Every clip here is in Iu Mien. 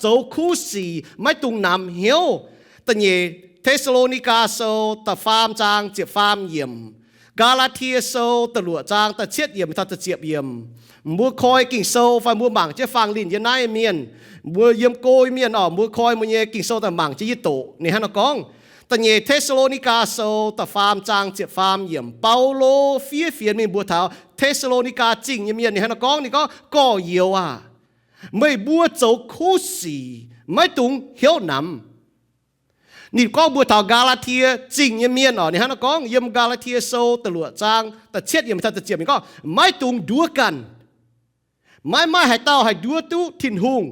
zoux kuv sic maiv dungx namx hnyouv. Da'nyeic Te^saa^lo^ni^gaa Sou da'faam zaang ziepc faam yiemc, Gaa^laa^tie Sou da'luoqc zaang da'cietv yiemc taux da'ziepc yiemc. Mbuo koi Ging-Sou fai mbuo mangc jienv faang linh yiem naaiv mienh, mbuo yiem go mienh oc, mbuo koi mbuo nyei Ging-Sou daaih mangc jienv yie doqc ninh hnangv nor gorngv. Da'nyeic Te^saa^lo^ni^gaa Sou da'faam zaang ziepc faam yiemc, Baulo fiev fienx mingh mbuox taux Te^saa^lo^ni^gaa Zingh nyei mienh ninh hnangv nor gorngv, ninh gorngv, Gorx-youz aah, meih mbuo zoux kuv sic maiv dungx hnyouv namx. Ninh gorngv mbuox taux Gaa^laa^tie Zingh nyei mienh oc, ninh hnangv nor gorngv yiem Gaa^laa^tie Sou da'luoqc zaang da'cietv yiemc taux da'ziepc yiemc gorngv, Maiv dungx nduov ganh. Maiv maaih haaix dauh haih nduov duqv Tin-Hungh.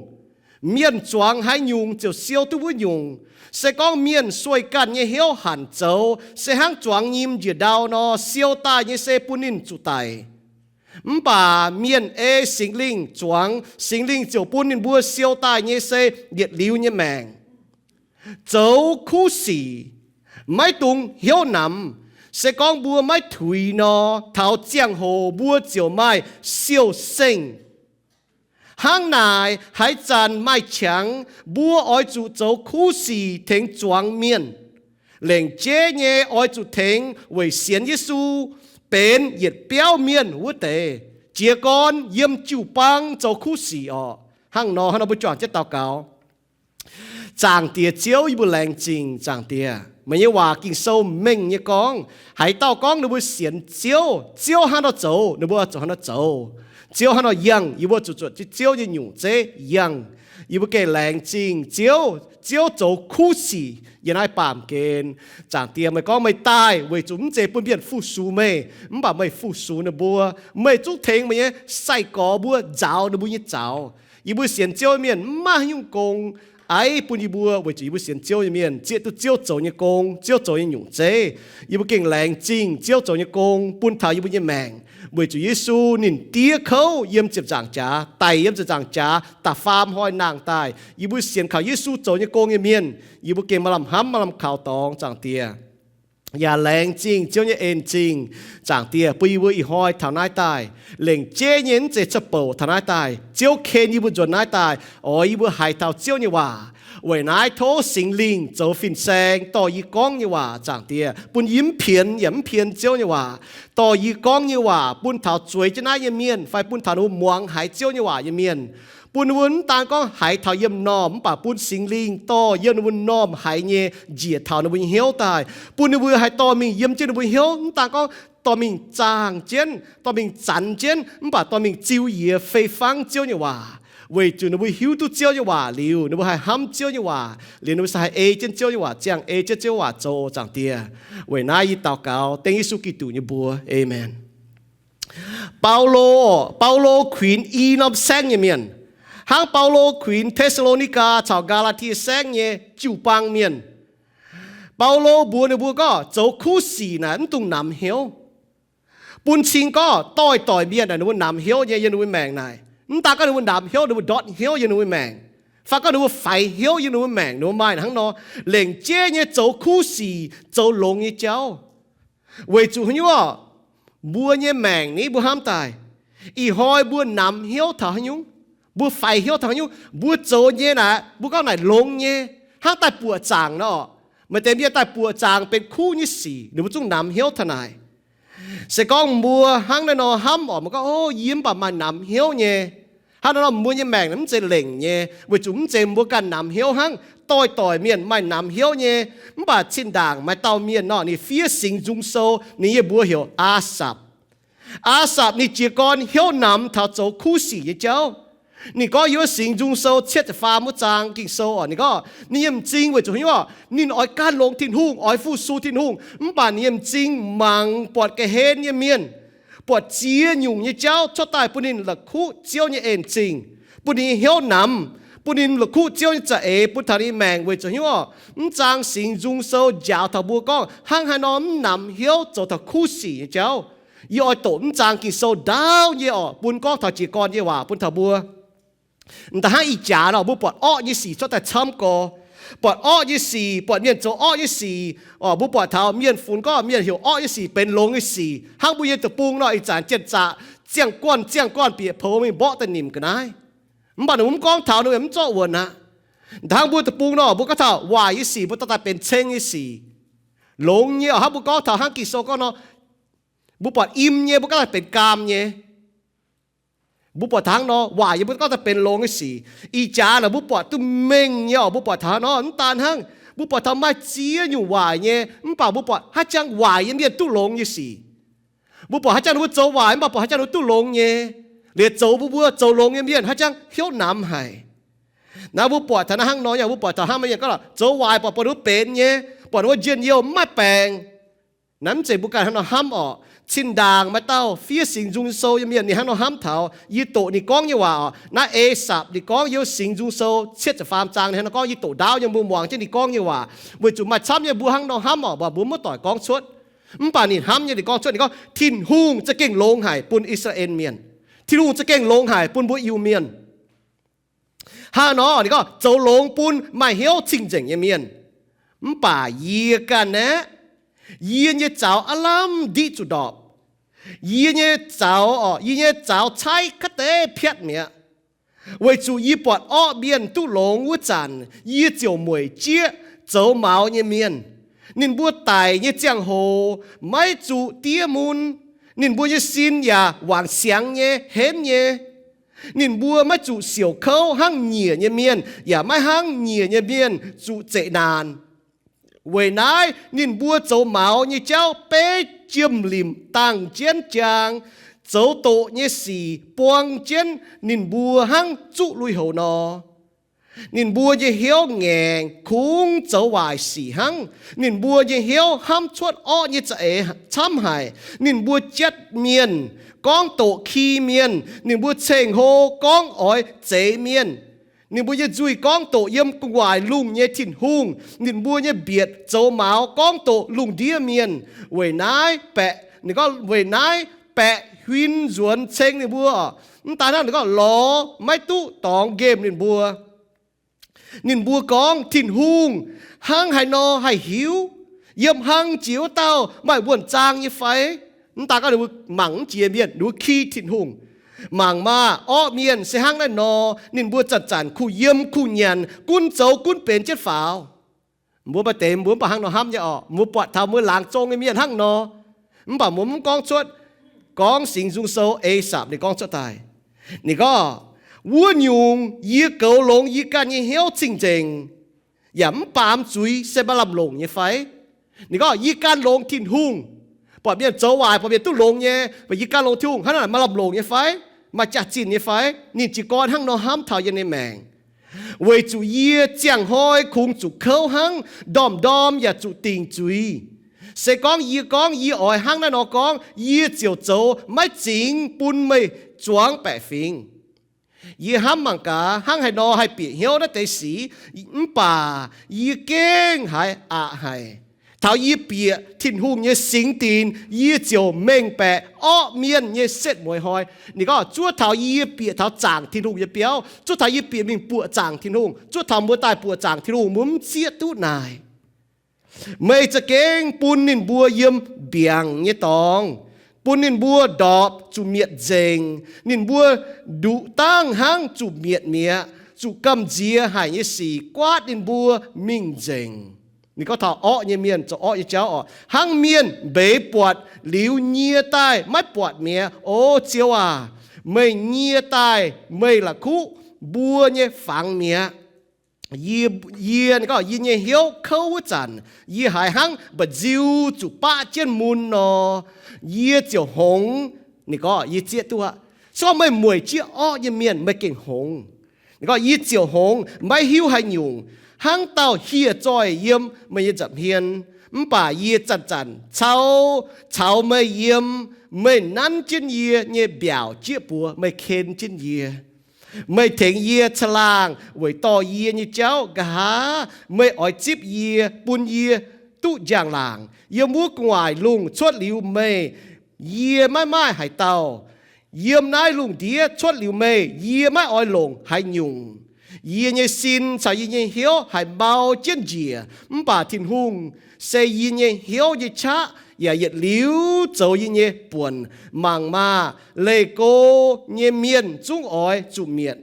Mienh zuangx haaix nyungc ziouc siou duqv wuov nyungc. Se gorngv mienh sueih ganh nyei hnyouv hanc zoux, se hnangv zuangx nyim njiec ndau nor, siou daaih nyei se bun ninh zuqc daic. Mv baac mienh ei Singx Lingh zuangx, Singx Lingh ziouc bun ninh mbuo siou daaih nyei se yietc liuz nyei maengc. Zoux kuv sic maiv dungx hnyouv namx. Se gorngv mbuo maiv tuix nor, taux ziangh hoc mbuo ziouc maaih siou-sengh. Hnangv naaic, haaix zanc maaih qangx, mbuo oix zuqc zoux kuv sic tengx zuangx mienh. Lengc jeiv nyei oix zuqc tengx weic sienx Yesu benx yietc biauv mienh wuov deix jiez gorn yiem jiu-baang zoux kuv sic orqc. Hnangv nor, hnangv nor mbuo juangc jienv daux gaux. Zaangc Diex Ziouv, yie mbuo laengz zingh Zaangc Diex. Meih nyei waac Ging-Sou mengh nyei gorngv, haaix dauh gorngv ninh mbuo sienx Ziouv, Ziouv hnangv nor zoux, ninh mbuo zuqc hnangv nor zoux. Ziouv hnangv nor yangh, yie mbuo zuqc zuotc jienv Ziouv nyei nyungc zeiv yangh. Yie mbuo gengh laengz zingh Ziouv, Ziouv zoux kuv sic yiem naaiv baamh gen. Zaangc Diex, meih gorngv meih daaih weic zuqc mv zeiz bun mienh fu-sux meih, mv baac meih fu-sux ninh mbuo. Meih zungv tengx meih nyei sai-gorx mbuo nzaaux ninh mbuo nyei zaux. Yie mbuo sienx Ziouv mienh mv maaih haaix nyungc gong aiv bun yie mbuo, weic zuqc yie mbuo sienx Ziouv nyei mienh zieqv duqv Ziouv zoux nyei gong, Ziouv zoux nyei nyungc zeiv. Yie mbuo gengh laengz zingh Ziouv zoux nyei gong bun taux yie mbuo nyei maengc. Weic zuqc Yesu ninh diev kouv yiem ziepc nzaangc jaax, daic yiem ziepc nzaangc jaax, da'faam hnoi nangh daaih. Yie mbuo sienx kaux Yesu zoux nyei gong nyei mienh, yie mbuo gengh maaih lamh hnamv, maaih lamh kaux dorngx, Zaangc Diex. Yaac laengz zingh Ziouv nyei en-zingh, Zaangc Diex, bun yie mbuo ih hnoi taux naaiv daaih, lengc jeiv nyei mv zeiz cuotv bouc taux naaiv daaih, Ziouv ken yie mbuo nzuonx naaiv daaih, oix yie mbuo haiz taux Ziouv nyei waac. Weic naaiv tov Singx Lingh zoux fin-saeng dorh yie gorngv nyei waac, Zaangc Diex, bun yie mv pienx yaac mv pien Ziouv nyei waac. Dorh yie gorngv nyei waac bun taux zueiz jienv naaiv nyei mienh fai bun taux ninh mbuo muangx haiz Ziouv nyei waac nyei mienh. Bun ninh mbuo mv daan gorngv haiz taux yiem m'normh, mv baac bun Singx Lingh dorh yiem ninh mbuo m'normh haiz nyei njiec taux ninh mbuo nyei hnyouv daaih, bun ninh mbuo haih dorh mingh yiem jienv ninh mbuo hnyouv, mv daan gorngv dorh mingh zaangh jienv, dorh mingh zanx jienv, mv baac dorh mingh ziux yie fei fangv Ziouv nyei waac, weic zuqc ninh mbuo hiuv duqv Ziouv nyei waac liuz, ninh mbuo haih hnamv Ziouv nyei waac liuz, ninh mbuo se haih ei jienv Ziouv nyei waac ziangh, ei jienv Ziouv waac zoux, Zaangc Diex. Weic naaiv yie daux gaux dengv Yesu Giduc nyei mbuox. Aamen. Baulo, Baulo kuinx i norm saengv nyei mienh, hnangv Baulo kuinx Te^saa^lo^ni^gaa caux Gaa^laa^tie Saengv nyei jiu-baang mienh. Baulo mbuox ninh mbuo gorngv zoux kuv sic naaic mv dungx namx hnyouv. Bun cing gorngv doix-doix mienh naaic ninh mbuo namx hnyouv nyei yiem ninh mbuo maengc naaic. Mv daan gorngv ninh mbuo namx hnyouv, ninh mbuo ndortv hnyouv yiem ninh mbuo maengc, fai gorngv ninh mbuo faix hnyouv yiem ninh mbuo maengc, ninh mbuo maaih hnangv nor, lengc jeiv nyei zoux kuv sic, zoux longx nyei jauv. Weic zuqc haaix nyungc orqc? Mbuo nyei maengc ni mbuo hnamv daaih, ih hnoi mbuo namx hnyouv taux haaix nyungc, mbuo faix hnyouv taux haaix nyungc, mbuo zoux nyei naaic, mbuo gorngv naaic longx nyei, hnangv daaih buoqc zaangc nor. Maaih deix mienh daaih buoqc zaangc benx kuv nyei sic, ninh mbuo zungv namx hnyouv taux naaic. Se gorngv mbuo hnangv naaiv nor hnamv orqc, mbuo gorngv, O, yie mv baac maaih namx hnyouv nyei. Hnangv naaiv nor mbuo nyei maengc mv zeiz lengc nyei, weic zuqc mv zeiz mbuo ganh namx hnyouv hnangv. Doix-doix mienh maaih namx hnyouv nyei. Mv baac zinh ndaangc maaih dauh mienh nor, ninh fiev Singx Nzung Sou, ninh nyei mbuox heuc Aasapc. Aasapc ninh jiez gorn hnyouv namx taux zoux kuv sic nyei jauv. Ninh gorngv yiem wuov Singx Nzung Sou cietv ziepc faam wuov zaang Ging-Sou orqc, ninh gorngv ninh nyei m'zing weic zuqc haaix nyungc orqc? Ninh oix gan longx Tin-Hungh, oix fu-sux Tin-Hungh, mv baac ninh nyei m'zing mangc buatc ga'hlen nyei mienh, buatc ziex nyungc nyei jauv cuotv daaih bun ninh la'kuqv Ziouv nyei en-zingh, bun ninh nyei hnyouv namx, bun ninh la'kuqv Ziouv nyei za'eix bun taux ninh nyei maengc. Weic zuqc haaix nyungc orqc? Mv zaang Singx Nzung Sou njaaux taux mbuo gorngv hnangv haaix nor mv namx hnyouv zoux taux kuv sic nyei jauv. Yie oix doqc mv zaang Ging-Sou ndaauv nyei orqc, bun gorngv taux jiez gorn nyei waac bun taux mbuo. M'daaih hnangv ih jaax nor, mbuo buatc orqv nyei sic cuotv daaih camv gorx. Buatc orqv nyei sic, buatc mienh zoux orqv nyei sic, orqc, mbuo buatc taux mienh funx gorngv mienh heuc orqv nyei sic benx longx nyei sic. Hnangv mbuo nyei deic-bung nor, ih zanc janx-zaqc ziangh guanh ziangh guanh bieqc poux mingh mborqv daaih nimc ga'naaiv. Mv baac ninh mbuo mv gorngv taux, ninh mbuo mv zorqv wuonc aqv. Hnangv mbuo deic-bung nor, mbuo gorngv taux waaic nyei sic mbuo dorh daaih benx ceng nyei sic. Longx nyei oc, hnangv mbuo gorngv taux hnangv Ging-Sou gorngv nor, mbuo buatc im nyei mbuo gorngv daaih benx gaam nyei. Mbuo buatc taux hnangv nor, waaic nyei mbuo gorngv daaih benx longx nyei sic. Ih jaax naaic mbuo buatc duqv mengh nyei oc, mbuo buatc taux hnangv nor, mv daan hnangv, mbuo buatc taux maaih ziex nyungc waaic nyei, mv baac mbuo buatc haaix jangx waaic nyei mienh duqv longx nyei sic. Mbuo buatc haaix jangx ninh mbuo zoux waaic, mv baac buatc haaix jangx ninh mbuo duqv longx nyei. Liuz zoux mbuo, mbuo zoux longx nyei mienh haaix jangx hnyouv namx haic. Naaiv mbuo buatc taux naaiv hnangv nor, mbuo buatc taux hnangv mienh gorngv zoux waaic buatc, buatc ninh mbuo benx nyei, buatc ninh mbuo njien-youh mv maaih baengc. Naaiv mv zeiz mbuo ganh hnangv nor hnamv orqc. Cin-ndaangc maaih dauh fiev Singx Nzung Sou nyei mienh ninh hnangv nor hnamv taux, yie doqc ninh gorngv nyei waac orqc. Naaiv Esapc ninh gorngv yiem Singx Nzung Sou cietv ziepc faam zaang ninh hnangv nor gorngv, yie doqc ndaauv nyei mbuo muangx jienv ninh gorngv nyei waac. Weic zuqc maaih camv nyei mbuo hnangv nor hnamv orqc, mbuo mv doic gorngv cuotv. Mv baac ninh hnamv nyei ninh gorngv cuotv, ninh gorngv, Tin-Hungh za'gengh longx haic bun I^saa^laa^en Mienh. Tin-Hungh za'gengh longx haic bun mbuo Iu-Mienh. Hnangv nor ninh gorngv zoux longx bun maaih hnyouv cing-nzengc nyei mienh. Mv baac yie ganh aeqv, yie nyei zaux aav lamh ndiqv zuqc ndorpc. Yie nyei zaux orqc, yie nyei zaux caaiv kaav deix piatv mi'aqv. Weic zuqc yie buatc orqv mienh duqv longx wuov zanc, yie ziouc mueic jieqv zoux maux nyei mienh. Ninh mbuo daic nyei ziangh hoc maiv zuqc diev mun. Ninh mbuo nyei sin yaac wangc siangx nyei, henv nyei. Ninh mbuo maiv zuqc siouc kouv hnangv nyiec nyei mienh, yaac maiv hnangv nyiec nyei mienh zuqc zeqc naanc. Weic naaiv ninh mbuo zoux maux nyei jauv beiv jiem-limc dangh jienv jaang, zoux doqc nyei sic buang jienv ninh mbuo hnangv zuqv lui-houx nor. Ninh mbuo nyei hnyouv ngaengc, kungx zoux waaic sic hnangv. Ninh mbuo nyei hnyouv hnamv cuotv orqv nyei za'eix camv haic. Ninh mbuo jatv mienh, gorngv doqc ki mienh. Ninh mbuo ceng-hlo gorngv oix zeix mienh. Ninh mbuo nyei nzuih gorngv doqc yiem gu'nguaaic lungh nyei Tin-Hungh. Ninh mbuo nyei mbietc zoux maux gorngv doqc lungh ndiev mienh. Weic naaiv baeqc, ninh gorngv weic naaiv baeqc huin nzuonx ceng ninh mbuo. Mv daan hnangv, ninh gorngv lorz maiv duqv dorngx nqemh ninh mbuo. Ninh mbuo gorngv, Tin-Hungh hnangv haaix nor haih hiuv? Yiem hlang jiex wuov dauh maaih wuonh zaang nyei fai? Mv daan gorngv ninh mbuo mangc mv jiex mienh, ninh mbuo ki Tin-Hungh. Mangc maah! Orqv mienh se hnangv naaiv nor, ninh mbuo zanc-zanc kuh yiem kuh nyanc, gunv zoux gunv benx jienv faaux. Mbuo maaih deix mbuo mv baac hnangv nor hnamv nyei orqc. Mbuo buatc taux mbuo laangz zong nyei mienh hnangv nor, mv baac mbuo mv gorngv cuotv. Gorngv Singx Nzung Sou Esapc ninh gorngv cuotv daaih. Ninh gorngv, Wuov nyungc, yie goux longx yie ganh nyei hnyouv cing-nzengc, yaac mv baamz zuiz se maaih lamh longc nyei fai? Ninh gorngv, Yie gan longx Tin-Hungh. Buatc mienh zoux waaic, buatc mienh duqv longx nyei, mv baac yie gan longx Tin-Hungh, hnangv naaic maaih lamh longc nyei fai? Maaih jaax-zinh nyei fai? Ninh jiez gorn hnangv nor hnamv taux yiem nyei maengc. Weic zuqc yie ziangh hnoi kungx zuqc kouv hnangv, ndorm-ndorm yaac zuqc dingc zuiz. Se gorngv yie gorngv yie oix hnangv naaiv nor gorngv, yie ziouc zoux maiv zingx bun meih zuangx baeqc fingx. Yie hnamv mangc gaax hnangv haaix nor haih bieqc hnyouv naaiv deix sic, mv baac yie gengh haiz aqc haic. Taux yie bieqc Tin-Hungh nyei singx dinc, yie ziouc mengh baeqc orqv mienh nyei setv mueiz hnoi. Ninh gorngv zuov taux yie bieqc taux zaangc Tin-Hungh nyei biauv, zuov taux yie bieqc mingh buoqc zaangc Tin-Hungh, zuov taux mbuo daaih buoqc zaangc Tin-Hungh, mbuo mv zieqv duqv naaic. Meih za'gengh bun ninh mbuo yiem mbiaangc nyei dorngx, bun ninh mbuo ndorpc zuqc mietc nzengc. Ninh mbuo nduqc dangh hnangv zuqc mietc mi'aqv. Zuqc gamh nziex haic nyei sic guaatv ninh mbuo mingh nzengc. Ninh gorngv taux orqv nyei mienh zoux orqv nyei jauv orqc, hnangv mienh mbeix buatc liuz nyie daaih maiv buatc mi'aqv. O Ziouv aac, meih nyie daaih meih la'kuqv mbuo nyei fangx mi'aqv. Yie, yie, ninh gorngv, yie nyei hnyouv kouv wuov zanc, yie haiz hnangv mba'nziu zuqc baqv jienv mun nor, yie ziouc hngongx. Ninh gorngv, yie zieqv duqv aqv. Se gorngv meih mueic jieqv orqv nyei mienh, meih gengh hngongx. Ninh gorngv, yie ziouc hngongx, maiv hiuv haaix nyungc, hnangv dauh hieh zoih yiem meih nyei nza'hmien. Mv baac yie zanc-zanc cau caux meih yiem. Meih nanv jienv yie nyei mbiaauc jieqv buoz, meih ken jienv yie. Meih tengx yie caangh laangh weic dorh yie nyei jauv. Nqa'haav meih oix zipv yie, bun yie duqv njang-laangc. Yiem wuov gu'nguaaic lungh cuotv liuz meih, yie maiv maaih haaix dauh. Yiem naaiv lungh ndiev cuotv liuz meih, yie maiv oix longc haaix nyungc. Yie nyei sin caux yie nyei hnyouv haiz mau jienv njiec, mv baac Tin-Hungh se yie nyei hnyouv nyei qaqv yaac yietc liuz zoux yie nyei buonc. Mangc maah! Leih go nyei mienh zungv oix zuqc mietc.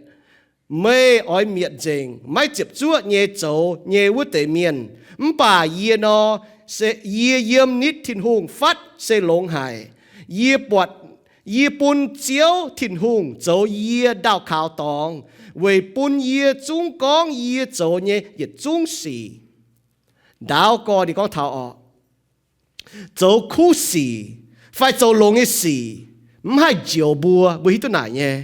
meih oix mietc nzengc maiv ziepc zuoqv nyei zoux nyei wuov deix mienh. Mv baac yie nor, se yie yiem nitv Tin-Hungh fatv se longx haic. Yie buatc, yie bun Ziouv Tin-Hungh zoux yie ndaauh kaux dorngx, weic bun yie zungv gorngv yie zoux nyei yietc zungv sic. Ndaauv gorx ninh gorngv taux orqc, zoux kuv sic fai zoux longx nyei sic mv haih njoux mbuo. Mbuo hiuv duqv naaic nyei.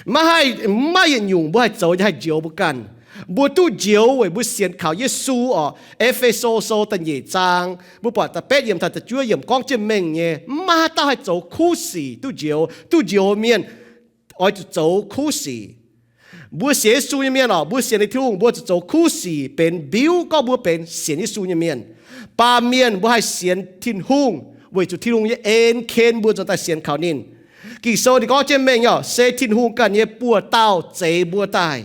Maiv haih, mv maaih yietc nyungc mbuo haih zoux nyei haih njoux mbuo ganh. Mbuo duqv njoux weic mbuo sienx kaux Yesu orqc. E^fe^so Sou da'nyeic zaang mbuo buatc da'betv yiemc taux da'juov yiemc gorngv jienv mengh nyei, mv maaih haaix dauh haih zoux kuv sic duqv njoux. Duqv njoux mienh oix zuqc zoux kuv sic. Mbuo sienx Yesu nyei mienh orqc, mbuo sienx liuz Tin-Hungh mbuo zuqc zoux kuv sic benx mbiuv gorngv mbuo benx sienx Yesu nyei mienh. Baamh mienh mbuo haih sienx Tin-Hungh weic zuqc Tin-Hungh nyei en ken mbuo nzuonx daaih sienx kaux ninh. Ging-Sou ninh gorngv jienv mengh orqc, se Tin-Hungh ganh nyei buoz-dauh zeix mbuo daaih,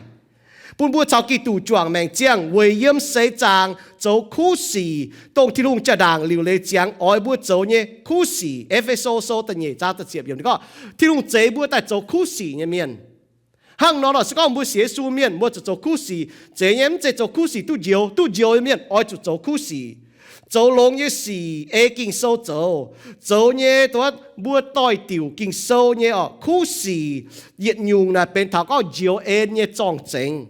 bun mbuo caux Giduc juangc maengc ziangh weic yiem seix zaangc zoux kuv sic, dongh Tin-Hungh jaa-ndaangc liuc leiz ziangx oix mbuo zoux nyei kuv sic. E^fe^so Sou da'nyeic zaang da'ziepc yiemc ninh gorngv, Tin-Hungh zeix mbuo daaih zoux kuv sic nyei mienh. Hnangv nor lorqc, se gorngv mbuo sienx Yesu mienh mbuo zuqc zoux kuv sic. Zeiz nyei, mv zeiz zoux kuv sic duqv njoux. Duqv njoux nyei mienh oix zuqc zoux kuv sic. Zoux longx nyei sic ei Ging-Sou zoux. Zoux nyei dongh mbuo doix-diuc Ging-Sou nyei orqc, kuv sic yietc nyungc naaic benx taux gorngv njoux en nyei zorng-zengx.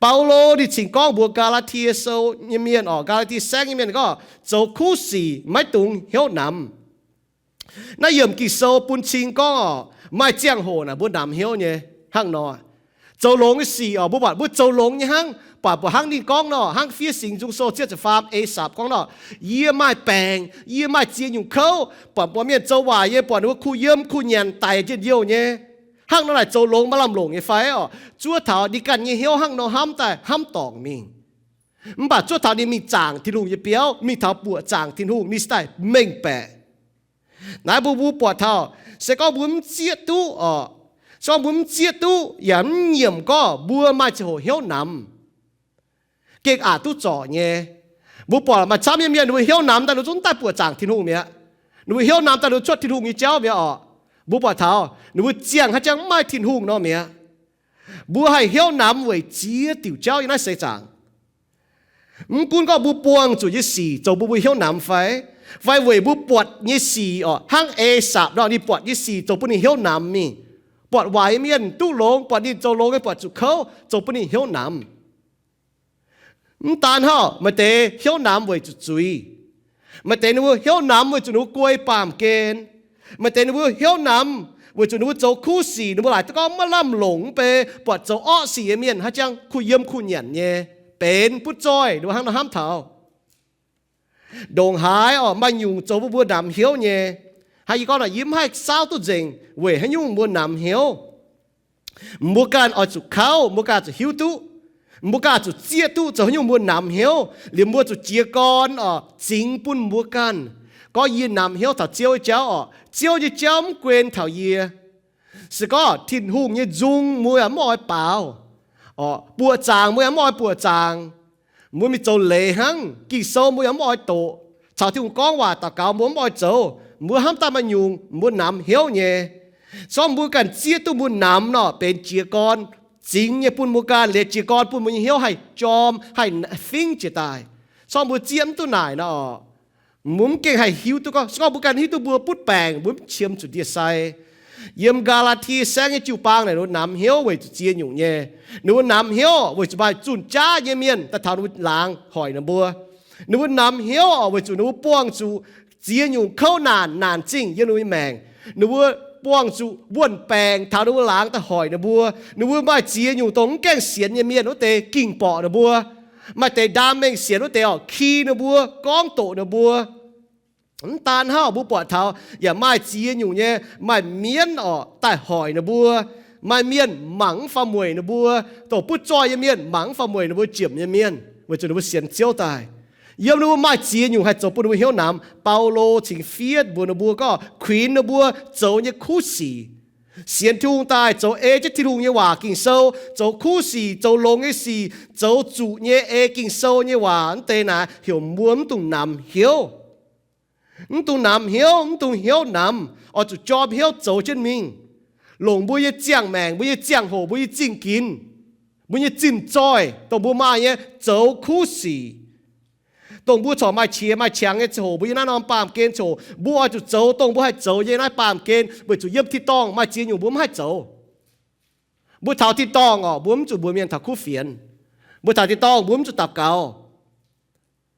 Baulo ninh cingx gorngv mbuox Gaa^laa^tie Sou nyei mienh orqc, Gaa^laa^tie Saengv nyei mienh gorngv zoux kuv sic maiv dungx hnyouv namx. Naaiv yiemc Ging-Sou bun cing gorngv orqc, maaih ziangh hoc naaic mbuo namx hnyouv nyei. Hnangv nor, zoux longx nyei sic orqc, mbuo buatc mbuo zoux longx nyei hnangv, buatc mbuo hnangv ninh gorngv nor, hnangv Fiev Singx Nzung Sou cietv ziepc faam, Esapc gorngv nor, yie maaih baengc, yie maaih ziex nyungc kouv, buatc mbuo mienh zoux waaic nyei, buatc ninh mbuo kuh yiem kuh nyanc daic njien-youh nyei. Hnangv nor naaic zoux longx maaih lamh longc nyei fai orqc? Zuov taux ninh ganh nyei hnyouv hnangv nor hnamv daaih hnamv dorngc mingh. Mv baac zuov taux ninh mingh zaangc Tin-Hungh nyei biauv, mingh taux buoqc zaangc Tin-Hungh, ninh cingx daaih mengh baeqc. Naaiv mbuo, mbuo buatc taux, se gorngv mbuo mv zieqv duqv orqc, se gorngv mbuo mv zieqv duqv yaac mv nyiemc gorngv mbuo maaih ziangh hoc hnyouv namx, gengh aqc duqv zorc nyei. Mbuo buatc maaih camv nyei mienh ninh mbuo hnyouv namx daaih ninh zungv daaih buoqc zaangc Tin-Hungh mi'aqv. Ninh mbuo hnyouv namx daaih ninh cuotv Tin-Hungh nyei jauv mi'aqv orqc. Mbuo buatc taux ninh mbuo ziangh haaix jangx mv maaih Tin-Hungh nor mi'aqv. Mbuo haih hnyouv namx weic ziex diuc jauv yiem naaiv seix zaangc. Mv gunv gorngv mbuo buangh zuqc nyei sic zoux bun mbuo hnyouv namx fai, fai weic mbuo buatc nyei sic orqc, hnangv Esapc nor, ninh buatc nyei sic zoux bun ninh hnyouv namx mingh. Buatc waaic mienh duqv longx, buatc ninh zoux longx nyei buatc zuqc kouv, zoux bun ninh hnyouv namx. Mv daan hnangv, maaih deix hnyouv namx weic zuqc zuiz. Maaih deix ninh mbuo hnyouv namx weic zuqc ninh mbuo guei baamh gen. Maaih deix ninh mbuo hnyouv namx weic zuqc ninh mbuo zoux kuv sic, ninh mbuo laaic duqv gorngv maiv lamh longc mv bei, buatc zoux orqv sic nyei mienh haaix jangx kuh yiem kuh nyanc nyei, benx butv zoih, ninh mbuo hnangv nor hnamv taux. Ndongc haaix orqc, maaih nyungc zoux bun mbuo namx hnyouv nyei. Hnangv yie gorngv nor, yie mv haih saauv duqv nzengc weic haaix nyungc mbuo namx hnyouv. Mbuo ganh oix zuqc kauv, mbuo ganh zuqc hiuv duqv, mbuo ganh zuqc zieqv duqv zoux haaix nyungc mbuo namx hnyouv. Liemh mbuo zuqc jiez gorn orqc, zingx bun mbuo ganh gorngv yie namx hnyouv taux Ziouv nyei jauv orqc, Ziouv nyei jauv mv guen taux yie. Se gorngv Tin-Hungh nyei nzung mbuo yaac mv oix baaux, orqc, buoqc zaangc mbuo yaac mv oix buoqc zaangc. Mbuo mingh zoux leiz hnangv, Ging-Sou mbuo yaac mv oix doqc, caux Tin-Hungh gorngv waac daux gaux mbuo mv oix zoux, mbuo hnamv daaih maaih nyungc mbuo namx hnyouv nyei. Se gorngv mbuo ganh zieqv duqv mbuo namx nor, benx jiez gorn zingx nyei bun mbuo ganh, liuz jiez gorn bun mbuo nyei hnyouv haih jorm, haih fingv jiez daaih. Se gorngv mbuo zieqv mv duqv naaic nor, mbuo mv gengh haih hiuv duqv gorngv, se gorngv mbuo ganh hiuv duqv mbuo butv baengc, mbuo mv qiemx zuqc ndie-sai. Yiem Gaa^laa^tie Saengv nyei jiu-baang naaic, ninh mbuo namx hnyouv weic zuqc ziex nyungc nyei. Ninh mbuo namx hnyouv weic zuqc maaih zunh jaav nyei mienh daaih taux ninh mbuo laangz hoic ninh mbuo. Ninh mbuo namx hnyouv weic zuqc ninh mbuo buangh zuqc ziex nyungc kouv naanc, naanc zingh yiem ninh mbuo nyei maengc. Ninh mbuo buangh zuqc wuon-baengc taux ninh mbuo laangz daaih hoic ninh mbuo. Ninh mbuo maaih ziex nyungc dongh mv gaengh sienx nyei mienh wuov deix ging-borqc ninh mbuo. Maaih deix ndaam mengh sienx wuov deix orqc, ki ninh mbuo, gorngv doqc ninh mbuo. Mv daan hnangv, mbuo buatc taux yaac maaih ziex nyungc nyei, maaih mienv orqc daaih hoic ninh mbuo. Maaih mienh mangc mv faaux mueic ninh mbuo, dongh butv zoih nyei mienh mangc mv faaux mueic ninh mbuo, jiemc nyei mienh, weic zuqc ninh mbuo sienx Ziouv daaih. Yiem ninh mbuo maaih ziex nyungc haih zoux bun ninh mbuo hnyouv namx. Baulo cingx fiev mbuox ninh mbuo gorngv kuinx ninh mbuo zoux nyei kuv sic. Sienx Tin-Hungh daaih zoux ei jienv Tin-Hungh nyei waac, Ging-Sou, zoux kuv sic, zoux longx nyei sic, zoux zuqc nyei ei Ging-Sou nyei waac, mv deix naaic heuc mbuo mv dungx namx hnyouv. Mv dungx namx hnyouv, mv dungx hnyouv namx, oix zuqc jorm hnyouv zoux jienv mingh. longc mbuo nyei ziangh maengc, mbuo nyei ziangh hoc, mbuo nyei zingh ginx, mbuo nyei zinh zoih, dongh mbuo maaih nyei zoux kuv sic, dongh mbuo corc maaih qiex maaih qangx nyei ziangh hoc, mbuo yiem naaiv norm baamh gen ziangh hoc, mbuo oix zuqc zoux dongh mbuo haih zoux nyei naaiv baamh gen, weic zuqc yiem tin-dorngh maaih ziex nyungc mbuo mv haih zoux. Mbuo taux tin-dorngh orqc, mbuo mv zuqc mbuox mienh taux kuv fienx. Mbuo taux tin-dorngh mbuo mv zuqc daux gaux.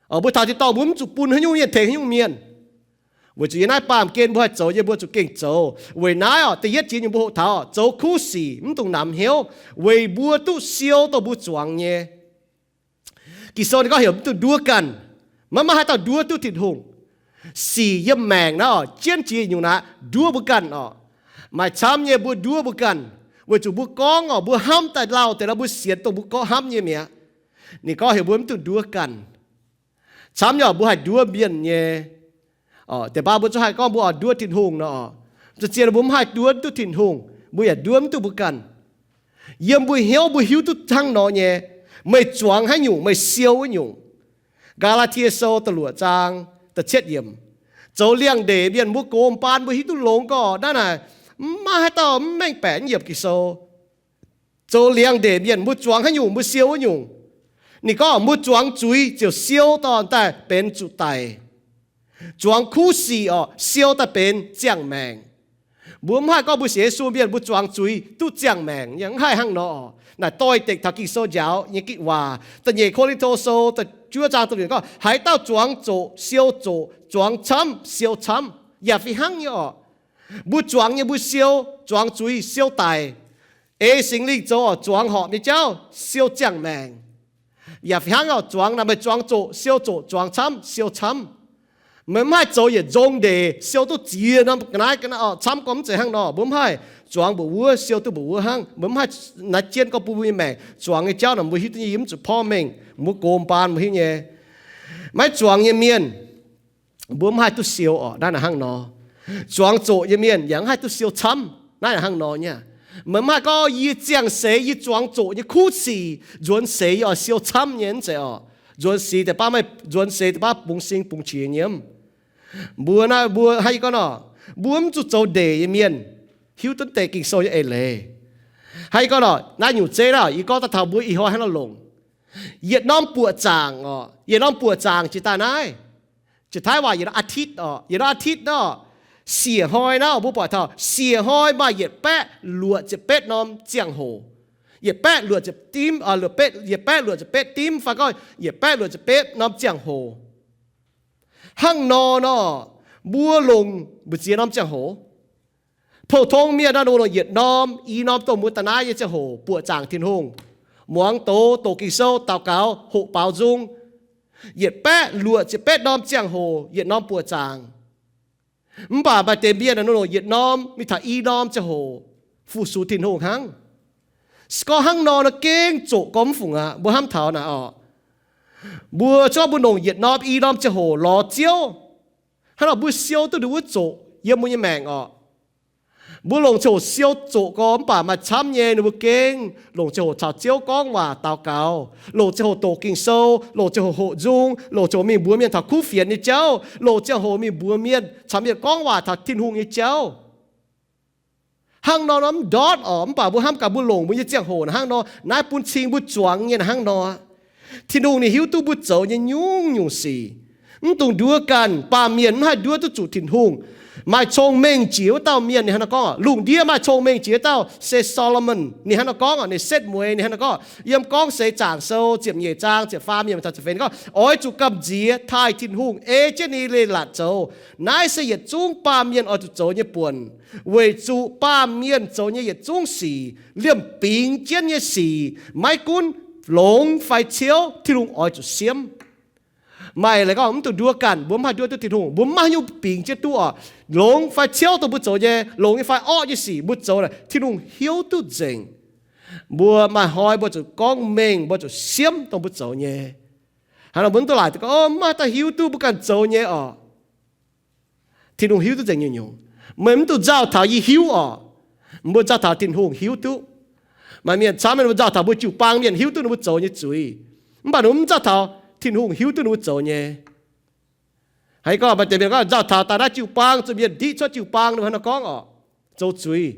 Mbuo taux tin-dorngh mbuo mv zuqc bun haaix nyungc mienh tengx haaix nyungc mienh. Weic zuqc yiem naaiv baamh gen mbuo haih zoux nyei mbuo zuqc gengh zoux. Weic naaiv orqc, da'yietv jiex nyungc mbuo hoqc taux zoux kuv sic mv dungx namx hnyouv, weic mbuo duqv siou dongh mbuo zuangx nyei. Ging-Sou ninh gorngv heuc mv dungx nduov ganh. Maiv maaih haaix dauh nduov duqv Tin-Hungh. Sic yiem maengc naaiv orqc, jienv jiex nyungc naaic nduov mbuo ganh orqc. Maaih camv nyei mbuo nduov mbuo ganh, weic zuqc mbuo gorngv orqc, mbuo hnamv daaih lauh deix nor mbuo sienx dongh mbuo gorngv hnamv nyei mi'aqv. Ninh gorngv heuc mbuo mv dungx nduov ganh. Camv nyei orqc, mbuo haih nduov mienh nyei. Deix baav mbuo zungv haih gorngv mbuo oix nduov Tin-Hungh nor orqc. Zien-zien mbuo mv haih nduov duqv Tin-Hungh, mbuo yaac nduov mv duqv mbuo ganh. Yiem mbuo hnyouv mbuo hiuv duqv hnangv nor nyei, meih zuangx haaix nyungc meih siou wuov nyungc. Gaa^laa^tie Sou da'luoqc zaang da'cietv yiemc. Zoux liangx-ndeic mienh mbuo gox mbaan mbuo hiuv duqv longx gorx naaiv naaic, mv maaih haaix dauh mv mengh baeqc mv yiemc Ging-Sou. Zoux liangx-ndeic mienh mbuo zuangx haaix nyungc mbuo siou wuov nyungc. Ninh gorngv mbuo zuangx zuiz ziouc siou dorh daaih benx zuqc daic. Zuangx kuv sic orqc, siou daaih benx ziangh maengc. Mbuo mv haih gorngv mbuo sienx Yesu mienh mbuo zuangx zuiz duqv ziangh maengc, yaac mv haih hnangv nor. Naaic doix-dekc taux Ging-Sou njaaux nyei gitv waac. Da'nyeic Ko^lin^to Sou da'juov zaang da'luoqc gorngv, haaix dauh zuangx zoqc, siou zoqc, zuangx camv, siou camv, yaac fih hnangv nyei orqc. Mbuo zuangx nyei mbuo siou, zuangx zuiz siou daic. Ei Singx Lingh zoux orqc, zuangx horpc nyei jauv siou ziangh maengc. Yaac fih hnangv orqc, zuangx naaic meih zuangx zoqc, siou zoqc, zuangx camv, siou camv. Meih mv haih zoux yietc nzong ndeic siou duqv ziex norm ga'naaiv ga'naaiv orqc, camv gorngv mv zeiz hnangv nor. Mbuo mv haih zuangx mbuoqc wuov, siou duqv mbuoqc wuov hnangv. Mbuo mv haih naaiv jienv gorngv bun mbuo nyei maengc zuangx nyei jauv naaic mbuo hiuv duqv nyei, yie mv zuqc porv mengh, mbuo gox mbaan mbuo hiuv nyei. Maiv zuangx nyei mienh, mbuo mv haih duqv siou orqc, naaiv naaic hnangv nor. Zuangx zoqc nyei mienh yaac mv haih duqv siou camv, naaiv naaic hnangv nor nyei. Meih mv haih gorngv yie ziangh seix yie zuangx zoqc nyei kuv sic, nzuonx seix yie oix siou camv nyei, mv zeiz orqc. Nzuonx seix deix baav maiv, nzuonx seix deix baav bungx sing bungx qiex nyei. Mbuo naaiv mbuo hnangv yie gorngv nor, mbuo mv zuqc zoux ndeic nyei mienh hiuv duqv deix Ging-Sou nyei eix leiz. Hnangv yie gorngv nor, naaiv nyungc zeiv naaic yie gorngv daaih taux mbuo ih hnoi hnangv nor longc. Yietc norm buoqc zaangc orqc, yietc norm buoqc zaangc jiex daaih naaiv, jiex Taiv waac yietc norm อาทิตย์ orqc, yietc norm อาทิตย์ nor, siec hnoi naaiv mbuo buatc taux siec hnoi maaih yietc baeqv luoqc ziepc betv norm ziangh hoc. Yietc baeqv luoqc ziepc dimv, yietc baeqv luoqc ziepc betv dimv fai gorngv yietc baeqv luoqc ziepc betv norm ziangh hoc. Hnangv nor nor, mbuo longc mbu'ziex norm ziangh hoc. Pou-tong mienh naaiv nor longc yietc norm i norm dongh mbuo da'naaiv nyei ziangh hoc buoqc zaangc Tin-Hungh. Muangx doz, doqc Ging-Sou, daux gaux, hoqc baaux nzung. Yietc baeqv luoqc ziepc betv norm ziangh hoc yietc norm buoqc zaangc. Mv baac maaih deix mienh naaiv nor longc yietc norm mingh taux i norm ziangh hoc fu-sux Tin-Hungh hnangv. Se gorngv hnangv nor nor gengh zoqc gorngv mv fungc aqv. Mbuo hnamv taux naaic orqc, mbuo zorqv mbuo longc yietc norm i norm ziangh hoc lorz Ziouv, hnangv nor mbuo siou duqv ninh wuov zoqc yiem mbuo nyei maengc orqc. Mbuo longc ziangh hoc siou zoqc gorngv mv baac maaih camv nyei ninh mbuo gengh longc ziangh hoc caux Ziouv gorngv waac daux gaux, longc ziangh hoc doqc Ging-Sou, longc ziangh hoc hoqc nzung, longc ziangh hoc mingh mbuox mienh taux kuv fienx nyei jauv, longc ziangh hoc mingh mbuox mienh caux mienh gorngv waac taux Tin-Hungh nyei jauv. Hnangv nor nor mv ndortv orqc, mv baac mbuo hnamv gaax mbuo longc mbuo nyei ziangh hoc naaic hnangv nor, naaiv bun cing mbuo zuangx nyei naaic hnangv nor. Tin-Hungh ninh hiuv duqv mbuo zoux nyei nyungc-nyungc sic. Mv dungx nduov ganh. Baamh mienh mv haih nduov duqv zuqc Tin-Hungh. Maaih cong-mengh jiex wuov dauh mienh ninh hnangv nor gorngv orqc. Lungh ndiev maaih cong-mengh jiex wuov dauh se Solomon ninh hnangv nor gorngv orqc. Ninh setv mueiz ninh hnangv nor gorngv, yiem Gorngv Seix Zaangc Sou ziepc nyeic zaang ziepc faam yiemc taux ziepc feix gorngv, oix zuqc gamh nziex taaih Tin-Hungh ei jienv ninh leiz-latc zoux. Naaiv se yietc zungv baamh mienh oix zuqc zoux nyei buonc, weic zuqc baamh mienh zoux nyei yietc zungv sic, liemh bingx jienv nyei sic, maiv gunv longx fai ciouv, Tin-Hungh oix zuqc siemv. Maaih leiz gorngv mv dungx nduov ganh, mbuo mv haih nduov duqv Tin-Hungh, mbuo mv maaih haaix nyungc bingx jienv duqv orqc. Longx fai ciouv dongh mbuo zoux nyei, longx nyei fai orqv nyei sic mbuo zoux naaic, Tin-Hungh hiuv duqv nzengc. Mbuo maaih hnoi mbuo zuqc gorngv mengh, mbuo zuqc siemv dongh mbuo zoux nyei. Hnangv nor mbuo mv duqv laaic gorngv, o, mv maaih dauh hiuv duqv mbuo ganh zoux nyei orqc. Tin-Hungh hiuv duqv nzengc nyungc-nyungc. Meih mv dungx nzauh taux yie hiuv orqc. Mbuo nzauh taux Tin-Hungh hiuv duqv. Maaih mienh camv mbuo nzauh taux mbuo jiu-baang mienh hiuv duqv ninh mbuo zoux nyei zuiz. Mv baac ninh mbuo mv nzauh taux Tin-Hungh hiuv duqv ninh mbuo zoux nyei. Haaix gorngv maaih deix mienh gorngv nzauh taux daaih naaiv jiu-baang, zuqc mienh ndiqv cuotv jiu-baang, ninh mbuo hnangv nor gorngv orqc, zoux zuiz.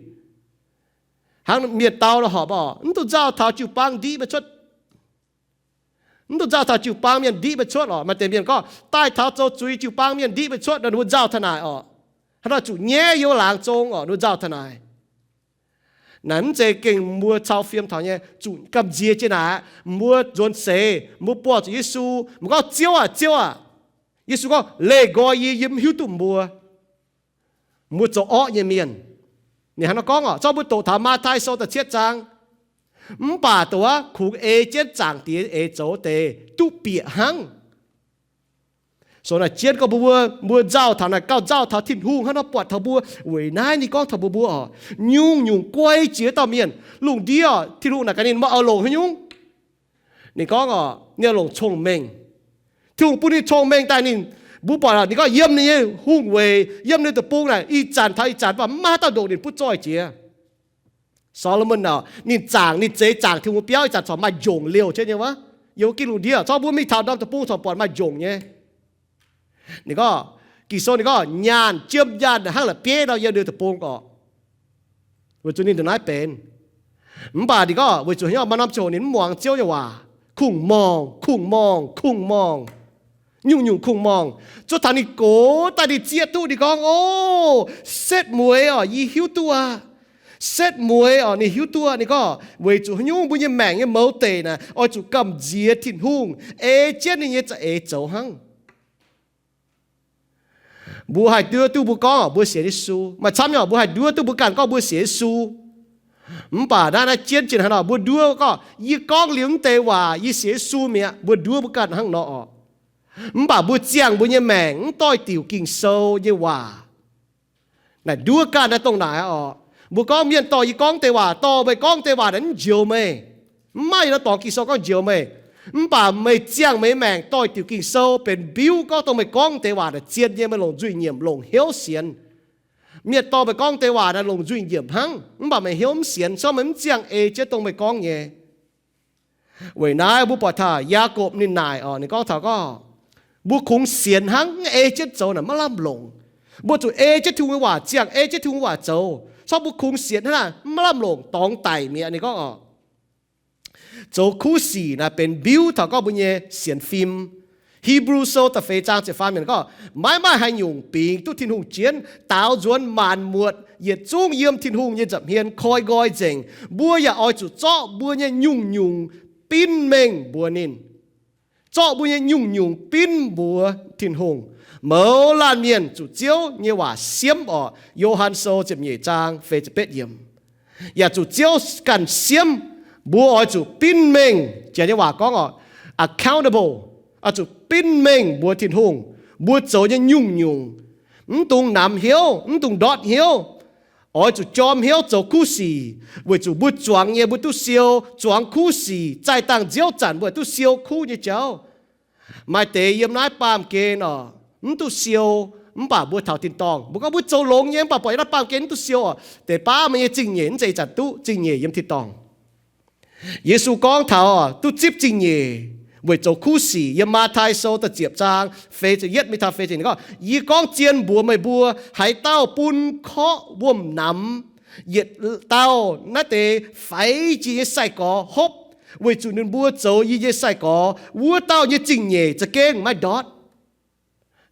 Hnangv mienh dau nor horpc oc, mv dungx nzauh taux jiu-baang ndiqv maiv cuotv. Mv dungx nzauh taux jiu-baang mienh ndiqv maiv cuotv oc. Maaih deix mienh gorngv daaih taux zoux zuiz jiu-baang mienh ndiqv maiv cuotv nor, ninh mbuo nzauh taux naaic oc. Hnangv nor zuqc nyaiv youv laangz zong oc, ninh mbuo nzauh taux naaic. Naaic mv zeiz gengh mbuo cau fiem taux nyei, zuqc gamh nziex jiex naaic aqv. Mbuo nzuonx seix, mbuo buangh zuqc Yesu, mbuo gorngv, Ziouv aac, Ziouv aac. Yesu gorngv, Leih nqoi yie, yie mv hiuv duqv mbuo. Mbuo zoux orqv nyei mienh. Ninh hnangv nor gorngv oc. Zorqv mbuo doqc taux Matv^tai Sou da'cietv zaang. Mv baac doqc aqv, kungx ei jienv Zaangc Diex eix zoux deix duqv bieqc hnangv. Sou naaic jienv gorngv mbuo, mbuo nzauh taux naaic, gauh nzauh taux Tin-Hungh hnangv nor buatc taux mbuo. Weic naaiv ninh gorngv taux mbuo, mbuo oc, nyungc-nyungc guai jiex dauh mienh. Lungh ndiev oc, Tin-Hungh naaic gaax ninh, Meih oix longc haaix nyungc? Ninh gorngv oc, ninh oix longc cong-mengh. Tin-Hungh bun ninh cong-mengh daaih ninh, mbuo buatc ninh gorngv yiem ninh nyei hungh weic, yiem ninh deic-bung naaic, ih zanc taux ih zanc mv baac mv maaih haaix dauh ndongc ninh butv zoih jiex. Saa^lo^morn oc, ninh zaangc, ninh zeix zaangc Tin-Hungh biauv ih zanc corc maaih njongc liouh jienv nyei wuov. Yiem wuov gitv lungh ndiev, corc mbuo mingh taux norm deic-bung corc buatc maaih njongc nyei. Ninh gorngv, Ging-Sou ninh gorngv nyaanh, jiem nyaanh hnangv la'bieiv nor yiem ninh deic-bung oc. Weic zuqc ninh ndongc naaiv benx. Mv baac ninh gorngv weic zuqc haaix nyungc, maaih norm ziangh hoc ninh mv muangx Ziouv nyei waac, kungx-morngh, kungx-morngh, kungx-morngh, nyungc-nyungc kungx-morngh. Zuov taux ninh gox daaih ninh zieqv duqv, ninh gorngv, O, setv mueiz oc, yie hiuv duqv aqv. Setv mueiz oc, ninh hiuv duqv aqv. Ninh gorngv weic zuqc haaix nyungc, mbuo nyei maengc nyei mouz deic naaic oix zuqc gamh nziex Tin-Hungh, ei jienv ninh nyei za'eix zoux hnangv. Mbuo haih nduov duqv mbuo gorngv mbuo sienx Yesu. Maaih camv nyei oc, mbuo haih nduov duqv mbuo ganh gorngv mbuo sienx Yesu. Mv baac naaiv, naaiv jienv jiex haaix nor, mbuo nduov gorngv yie gorngv liuz mv deix waac yie sienx Yesu mi'aqv, mbuo nduov mbuo ganh hnangv nor oc. Mv baac mbuo ziangh mbuo nyei maengc mv doix-diuc Ging-Sou nyei waac. Naaic nduov ganh naaiv dongh naaic oc. Mbuo gorngv mienh dorh yie gorngv mv deix waac, dorh meih gorngv mv deix waac naaic mv njoux meih. Mv maaih yietc norm dorngx Ging-Sou gorngv njoux meih. Mv baac meih ziangh meih nyei maengc doix-diuc Ging-Sou benx mbiuv gorngv dongh meih gorngv mv deix waac naaic zien nyei, meih longc nzuih nyiemc, longc hnyouv sienx. Mienh dorh meih gorngv mv deix waac naaic longc nzuih nyiemc hnangv, mv baac meih hnyouv mv sienx, se gorngv meih mv ziangh ei jienv dongh meih gorngv nyei. Weic naaiv mbuo buatc taux Yaagorpc ninh naaic oc, ninh gorngv taux gorngv, mbuo kungx sienx hnangv, mv ei jienv zoux naaic maiv lamh longc. Mbuo zuqc ei jienv Tin-Hungh nyei waac ziangh, ei jienv Tin-Hungh waac zoux. Corc mbuo kungx sienx hnangv naaic maiv lamh longc, dorngx daic mi'aqv. Ninh gorngv oc, zoux kuv sic naaic benx mbiuv taux gorngv mbuo nyei sienx fim. Hipv^lu Sou da'feix zaang ziepc faam yiemc gorngv, maiv maaih haaix nyungc bingx duqv Tin-Hungh jienv. Daaux nzuonx maanc muotc yietc zungv yiem Tin-Hungh nyei nza'hmien koi nqoi nzengc. Mbuo yaac oix zuqc zorqv mbuo nyei nyungc-nyungc binv mengh mbuox ninh. Zorqv mbuo nyei nyungc-nyungc binv mbuox Tin-Hungh. Mouz laanh mienh zuqc Ziouv nyei waac siemv oc. Yo^han Sou ziepc nyeic zaang feix ziepc betv yiemc. Yaac zuqc Ziouv ganh siemv. Mbuo oix zuqc binv mengh, janx nyei waac gorngv oc, accountable, oix zuqc binv mengh mbuox Tin-Hungh mbuo zoux nyei nyungc-nyungc. Mv dungx namx hnyouv, mv dungx ndortv hnyouv. Oix zuqc jorm hnyouv zoux kuv sic, weic zuqc mbuo zuangx nyei mbuo duqv siou. Zuangx kuv sic zaih dangh nziouv zanc mbuo duqv siou kuv nyei jauv. Maaih deix yiem naaiv baamh gen oc, mv duqv siou, mv baac mbuo taux tin-dorngh. Mbuo gorngv mbuo zoux longx nyei, mv baac buatc yiem naaiv baamh gen mv duqv siou oc. Deix baav meih nyei zingh nyeic mv zeiz ih zanc duqv, zingh nyeic yiem tin-dorngh. Yesu gorngv taux duqv zipv zingh nyeic weic zoux kuv sic. Yiem Matv^tai Sou da'ziepc zaang feix ziepc yietv mingh taux feix ziepc nyeic gorngv, Yie gorngv zien mbuox meih mbuo, haaix dauh bun korqv wuom-namx yietc dauh naaiv deix faix jiex nyei sai-gorx hopv weic zuqc ninh mbuo zoux yie nyei sai-gorx, wuov dauh nyei zingh nyeic za'gengh maiv ndortv.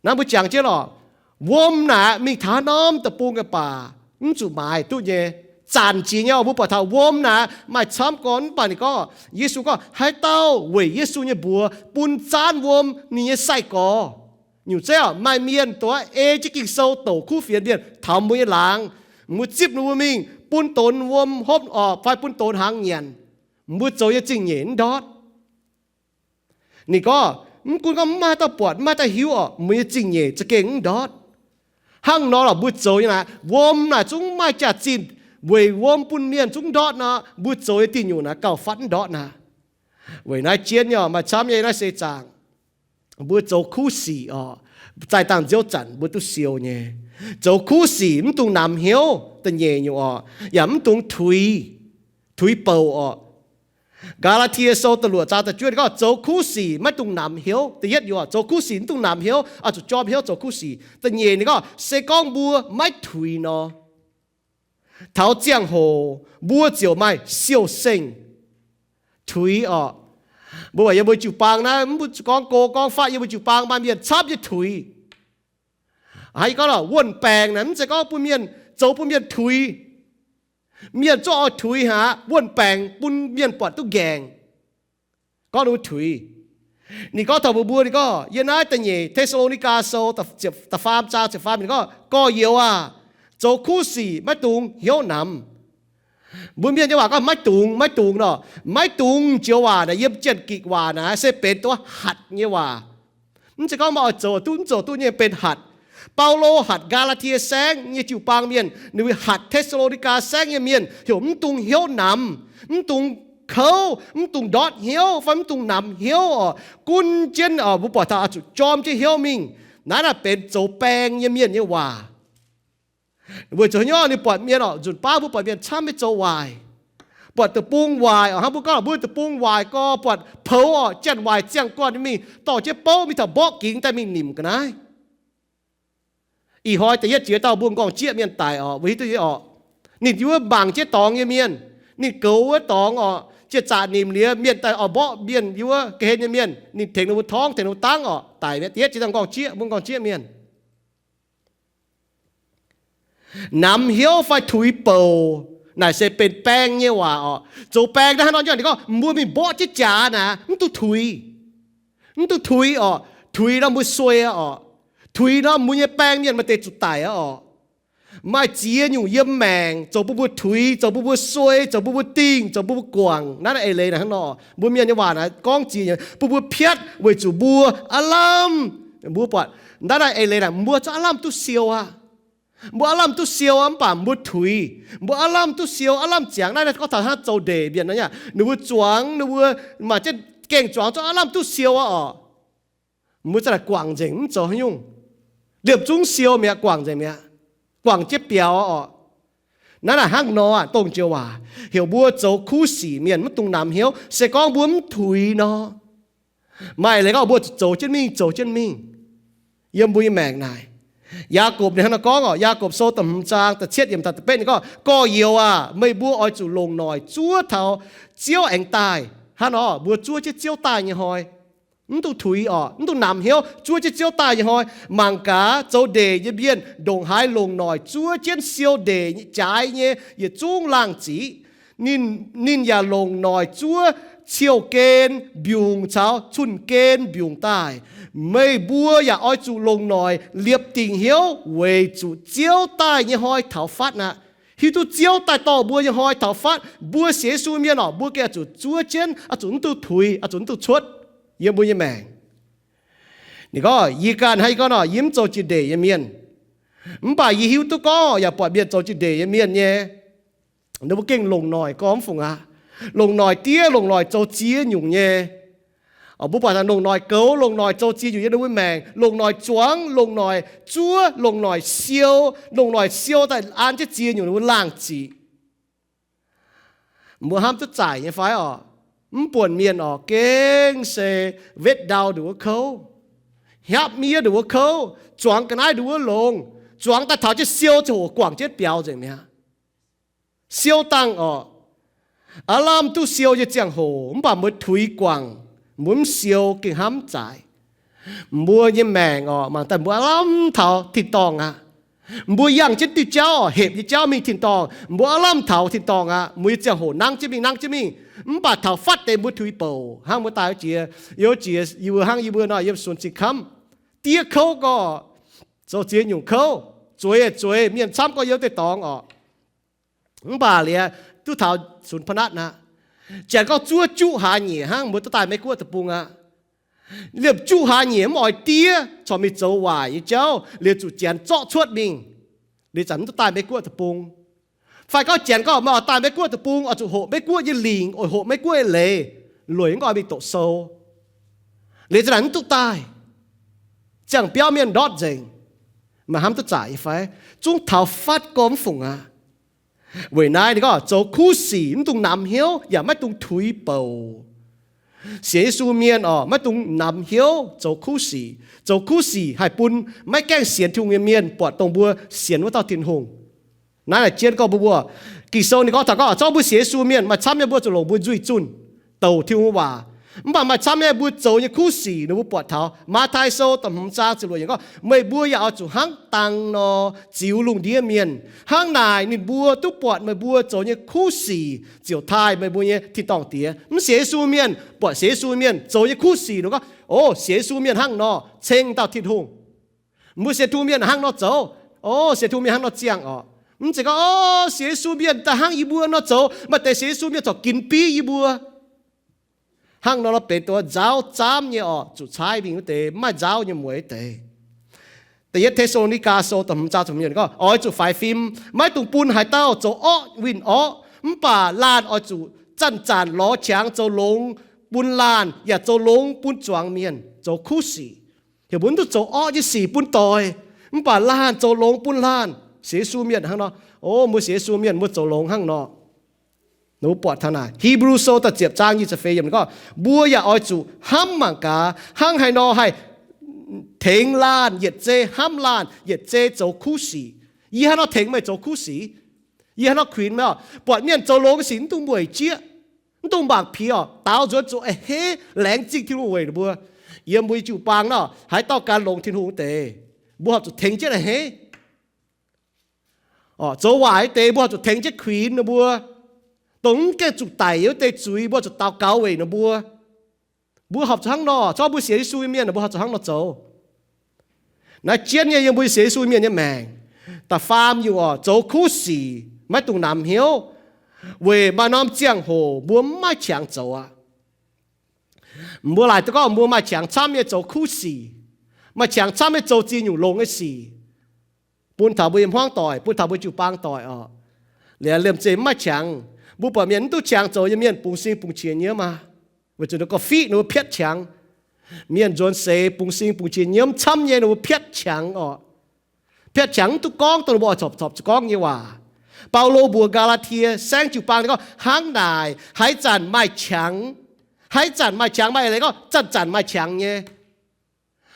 Naaiv mbuo jangx jienv lorqc, wuom naaic mingh taux haaix norm deic-bung nyei baac mv zuqc maaiz duqv nyei. Zanc jiex nyei oc, mbuo buatc taux wuom naaic maaih camv gorn, mv baac ninh gorngv, Yesu gorngv haaix dauh weic Yesu nyei mbuox bun zaanv wuom ninh nyei sai-gorx. Nyungc zeiv oc, maaih mienh dongh ei jienv Ging-Sou douc kuv fienx mienh taux mbuo nyei laangz, mbuo zipv ninh mbuo mingh bun donx wuom hopv oc fai bun donx hnaangx nyanc, mbuo zoux nyei zingh nyeic mv ndortv. Ninh gorngv, mv gunv gorngv mv maaih dauh buatc, mv maaih dauh hiuv oc, mbuo nyei zingh nyeic za'gengh mv ndortv. Hnangv nor lorqc, mbuo zoux nyei naaic, wuom naaic zungv maaih jaax-zinh weic wuom bun mienh zungv ndortv nor, mbuo zoux nyei diuh nyungc naaic gauh fatv mv ndortv naaic. Weic naaiv jienv nyei oc, maaih camv nyei naaiv seix zaangc, mbuo zoux kuv sic oc, zaih dangh nziouv zanc mbuo duqv siou nyei. Zoux kuv sic mv dungx namx hnyouv, da'nyeic nyungc oc, yaac mv dungx tuix, tuix bouc oc. Gaa^laa^tie Sou da'luoqc zaang da'juov gorngv, zoux kuv sic maiv dungx namx hnyouv. Da'yietv nyungc oc, zoux kuv sic mv dungx namx hnyouv, oix zuqc jorm hnyouv zoux kuv sic. Da'nyeic ninh gorngv, se gorngv mbuo maiv tuix nor, Taux ziangh hoc mbuo ziouc maaih siou-sengh, tuix orqc. Mbuo yiem mbuo jiu-baang naaiv, mv baac gorngv go gorngv fatv, yiem mbuo jiu-baang maaih mienh camv nyei tuix. Hnangv yie gorngv, wuon-baengc naaiv mv zeiz gorngv bun mienh, zoux bun mienh tuix. Mienh zungv oix tuix haic, wuon-baengc bun mienh buatc duqv nqaengc, gorngv ninh mbuo tuix. Ninh gorngv taux mbuo, mbuo, ninh gorngv yiem naaiv da'nyeic Te^saa^lo^ni^gaa Sou da'faam zaang ziepc faam, ninh gorngv, Gorx-youz aah! Zoux kuv sic maiv dungx hnyouv namx. Mbuo mienh nyei waac gorngv maiv dungx, maiv dungx nor, maiv dungx joux waac naaic yiem Janx-Gikc waac naaic se benx duqv hatc nyei waac. Mv zeiz gorngv maiv oix zoux duqv, mv zoux duqv nyei benx hatc. Baulo hatc Gaa^laa^tie Saengv nyei jiu-baang mienh, ninh mbuo hatc Te^saa^lo^ni^gaa Saengv nyei mienh heuc mv dungx hnyouv namx, mv dungx kouv, mv dungx ndortv hnyouv fai mv dungx namx hnyouv orqc. Gunv jienv, mbuo buatc taux oix zuqc jorm jienv hnyouv mingh. Naaiv naaic benx zoux baeng nyei mienh nyei waac. Weic zuqc haaix nyungc? Ninh buatc mienh orqc, nzunc baav mbuo buatc mienh camv nyei zoux waaic, buatc deic-bung waaic orqc, hnangv mbuo gorngv mbuo deic-bung waaic gorx, buatc poux orqc, janx-waaic ziangh guanh mingh dorh jienv bouv mingh taux mborqv gingx daaih mingh nimc ga'naaiv. Ih hnoi da'yietv jiex dauh mbuo m'nqorngv-jieqv mienh daic orqc, mbuo hiuv duqv nyei orqc. Ninh yiem wuov mangc jienv dorngx nyei mienh, ninh goux wuov dorngx orqc, jiex zaqc nimc liuz mienh daaih oix mborqv mienh yiem wuov ga'hlen nyei mienh, ninh tengx ninh mbuo torngv, tengx ninh mbuo dangv orqc, daic mi'aqv. Da'yietv jiex dauh m'nqorngv-jieqv, mbuo m'nqorngv-jieqv mienh. Namx hnyouv fai tuix bouc naaic se benx baeng nyei waac orqc. Zoux baeng naaiv hnangv nor, ninh gorngv mbuo mingh mborqv jienv jaax naaic mv duqv tuix. Mv duqv tuix orqc. Tuix nor mbuo suei orqc. Tuix nor mbuo nyei baeng mienh maaih deix zuqc daic orqc. Maaih ziex nyungc yiem maengc zoux bun mbuo tuix, zoux bun mbuo suei, zoux bun mbuo dingh, zoux bun mbuo guangc. Naaiv eix leiz naaic hnangv nor, mbuo mienh nyei waac naaic gorngv ziex nyungc bun mbuo piatv weic zuqc mbuo aav lamh, mbuo buatc naaiv naaic eix leiz naaic mbuo zungv aav lamh duqv siou aqv. Mbuo aav lamh duqv siou aqv, mv baac mbuo tuix. Mbuo aav lamh duqv siou, aav lamh ziangx. Naaiv gorngv taux hnangv zoux ndeic mienh nor, ninh mbuo zuangx, ninh mbuo maaih jienv gengh zuangx zungv aav lamh duqv siou aqv orqc. Mbuo za'naaic guangc nzengc mv zoux haaix nyungc. Liemh zungv siou mi'aqv, guangc nzengc mi'aqv, guangc jienv biaux orqc. Naaiv naaic hnangv nor aah, dongh joux waac heuc mbuo zoux kuv sic mienh maiv dungx namx hnyouv. Se gorngv mbuo mv tuix nor, maaih leiz gorngv mbuo zoux jienv mingh, zoux jienv mingh yiem mbuo nyei maengc naaic. Yaagorpc ninh hnangv nor gorngv orqc, Yaagorpc Sou da'hmz zaang da'cietv yiemc da'betv, ninh gorngv, Gorx-youz aah! Meih mbuo oix zuqc longc noic zuov taux Ziouv aengx daaih. Hnangv nor mbuo zuov jienv Ziouv daaih nyei hnoi, mv dungx tuix orqc, mv dungx namx hnyouv. Zuov jienv Ziouv daaih nyei hnoi, mangc gaax, zoux ndeic nyei mienh ndongc haaix longc noic zuov jienv siou ndeic jaaix nyei yietc zungv laangh ziqc. Ninh, ninh yaac longc noic zuov ciou-gen mbiungc caux cun-gen mbiungc daaih. Meih mbuo yaac oix zuqc longc noic liepc dingc hnyouv weic zuqc Ziouv daaih nyei hnoi taux fatv aqv. Hiuv duqv Ziouv daaih dorh mbuo nyei hnoi taux fatv, mbuo sienx Yesu mienh orqc, mbuo gengh oix zuqc zuov jienv, oix zuqc mv dungx tuix, oix zuqc mv dungx cuotv yiem mbuo nyei maengc. Ninh gorngv, yie ganh hnangv, yie gorngv nor, yie mv zoux jiex ndeic nyei mienh, mv baac yie hiuv duqv gorngv yaac buatc mienh zoux jiex ndeic nyei mienh nyei, ninh mbuo gengh longc noic gorngv mv fungc aqv. Longc noic diev, longc noic zoux ziex nyungc nyei. Mbuo buatc longc noic goux, longc noic zoux ziex nyungc yiem ninh mbuo maengc, longc noic zuangx, longc noic zuov, longc noic siou, longc noic siou daaih an jienv ziex nyungc ninh mbuo laangh ziqc. Mbuo hnamv duqv zaaic nyei fai orqc? Mv buonc mienh orqc, gengh se wetv ndau ndongc wuov kouv, hnyapv miev ndongc wuov kouv, zuangx ga'naaiv ndongc wuov longx, zuangx daaih taux jienv siou ziangh hoc guangc jienv biaux nzengc mi'aqv. Siou dangh orqc. Aav lamh duqv siou nyei ziangh hoc, mv baac mbuo tuix guangc, mbuo mv siou gengh hnamv zaaic. Mbuo nyei maengc orqc, mangc daaih mbuo aav lamh taux tin-dorngh aqv. Mbuo yangh jienv diuh jauv orqc, hepc nyei jauv mingh tin-dorngh, mbuo aav lamh taux tin-dorngh aqv. Mbuo nyei ziangh hoc nangv jienv mingh, nangv jienv mingh, mv baac taux fatv deix mbuo tuix bouc hnangv mbuo daaih jiex, yie jiex, yie mbuo hnangv yie mbuo nor yiem suonx cing kamv, diev kouv gorx, zoux ziex nyungc kouv, zueiz zueiz, mienh camv gorx youz deix dorngx orqc. Mv baac liuz duqv taux sunx pa'natv aqv. Janx gorngv zuov juqv hlaax nyeic hnangv, mbuo duqv daaih Meiv Guoqv deic-bung aqv. Liemh juqv hlaax nyeic mv oix diev corc mingh zoux waaic nyei jauv, liuz zuqc Janx zorqv cuotv mingh, liuz zanc mv duqv daaih Meiv Guoqv deic-bung. Fai gorngv Janx gorngv meih oix daaih Meiv Guoqv deic-bung, oix zuqc hoqc Meiv Guoqv nyei lingc, oix hoqc Meiv Guoqv nyei leiz, lueic mv gorngv mingh doqc sou, liuz zanc mv duqv daaih. Ziangh biauv mienh ndortv nzengc. Meih hnamv duqv zaaic nyei fai? Zungv taux fatv gorngv mv fungc aqv. Weic naaiv ninh gorngv zoux kuv sic mv dungx namx hnyouv yaac maiv dungx tuix bouc. Sienx Yesu mienh orqc, maiv dungx namx hnyouv zoux kuv sic. Zoux kuv sic haih bun maiv gaengh sienx Tin-Hungh nyei mienh buatc dongh mbuo sienx wuov dauh Tin-Hungh. Naaiv naaic zien gorngv mbuo, mbuo Ging-Sou ninh gorngv taux gorngv zorqv mbuo sienx Yesu mienh maaih camv nyei mbuo zuqc longc mbuo nzuih zunh douc Tin-Hungh nyei waac. Mv baac maaih camv nyei mbuo zoux nyei kuv sic ninh mbuo buatc taux. Matv^taai Sou da'hmz zaang ziepc luoqc yiemc gorngv, meih mbuo yaac oix zuqc hnangv dangh nor ziux lungh ndiev mienh. Hnangv naaic ninh mbuo duqv buatc meih mbuo zoux nyei kuv sic ziouc taaih meih mbuo nyei tin-dorngh Diex. Mv sienx Yesu mienh buatc sienx Yesu mienh zoux nyei kuv sic ninh gorngv, o, sienx Yesu mienh hnangv nor ceng dauh Tin-Hungh. Mbuo sienx Tin-Hungh mienh hnangv nor zoux, o, sienx Tin-Hungh mienh hnangv nor ziangh orqc. Mv zeiz gorngv, o, sienx Yesu mienh daaih hnangv yie mbuo nor zoux, maaih deix sienx Yesu mienh corc ginx biv yie mbuo. Hnangv nor nor benx dongh nzaauv zaamv nyei orqc, zuqc caaiv mingh wuov deix, mv maaih nzaauv nyei mueiz deix. Da'yietv Te^saa^lo^ni^gaa Sou da'hmz zaang ziepc hmz gorngv, oix zuqc faix fim, maiv dungx bun haaix dauh zoux orqv winh orqv, mv baac laanh oix zuqc zanc-zanc lorz qangx zoux longx bun laanh, yaac zoux longx bun zuangx mienh zoux kuv sic. Heuc mbuo mv dungx zoux orqv nyei sic bun doic, mv baac laanh zoux longx bun laanh. Sienx Yesu mienh hnangv nor, o, mbuo sienx Yesu mienh mbuo zoux longx hnangv nor. Ninh mbuo buatc taux naaic, Hipv^lu Sou da'ziepc zaang nyic ziepc feix yiemc ninh gorngv, mbuo yaac oix zuqc hnamv mangc gaax, hnangv haaix nor haih tengx laanh yietc zei, hnamv laanh yietc zei zoux kuv sic. Yie hnangv nor tengx meih zoux kuv sic. Yie hnangv nor kuinx meih orqc. Buatc mienh zoux longx sic mv dungx mueic jieqv, mv dungx mangc piex orqc, daaux nzuonx zuqc a'hneiv laengz zingh Tin-Hungh weic ninh mbuo. Yiem mbuo nyei jiu-baang nor, haaix dauh gan longx Tin-Hungh wuov deix, mbuo horpc zuqc tengx jienv a'hneiv. Orqc, zoux waaic wuov deix mbuo horpc zuqc tengx jienv kuinx ninh mbuo. Dongh mv gaengh zuqc daic wuov deix zuiz mbuo zuqc daux gaux weic ninh mbuo. Mbuo horpc zuqc hnangv nor, zorqv mbuo sienx Yesu nyei mienh mbuo horpc zuqc hnangv nor zoux. Naaiv jienv nyei yiem mbuo sienx Yesu mienh nyei maengc. Da'faam nyungc orqc, zoux kuv sic maiv dungx namx hnyouv, weic maaih norm ziangh hoc mbuo mv maaih qangx zoux aqv. Mbuo laaic duqv gorngv mbuo maaih qangx camv nyei zoux kuv sic, maaih qangx camv nyei zoux ziex nyungc longx nyei sic, bun taux mbuo nyei hmuangv doic, bun taux mbuo jiu-baang doic orqc. Liuz liemh zeih mv maaih qangx, mbuo buatc mienh mv duqv qangx zoux nyei mienh bungx sing bungx qiex nyiemv aqv. Weic zuqc ninh gorngv fiqv ninh mbuo piatv qangx. Mienh nzuonx seix bungx sing bungx qiex nyiemv camv nyei ninh mbuo piatv qangx orqc. Piatv qangx mv duqv gorngv dongh ninh mbuo oix corc corc zuqc gorngv nyei waac. Baulo mbuox Gaa^laa^tie saengv jiu-baang ninh gorngv, hnangv naaic haaix zanc maaih qangx, haaix zanc maaih qangx, maaih eix leiz gorngv zanc-zanc maaih qangx nyei.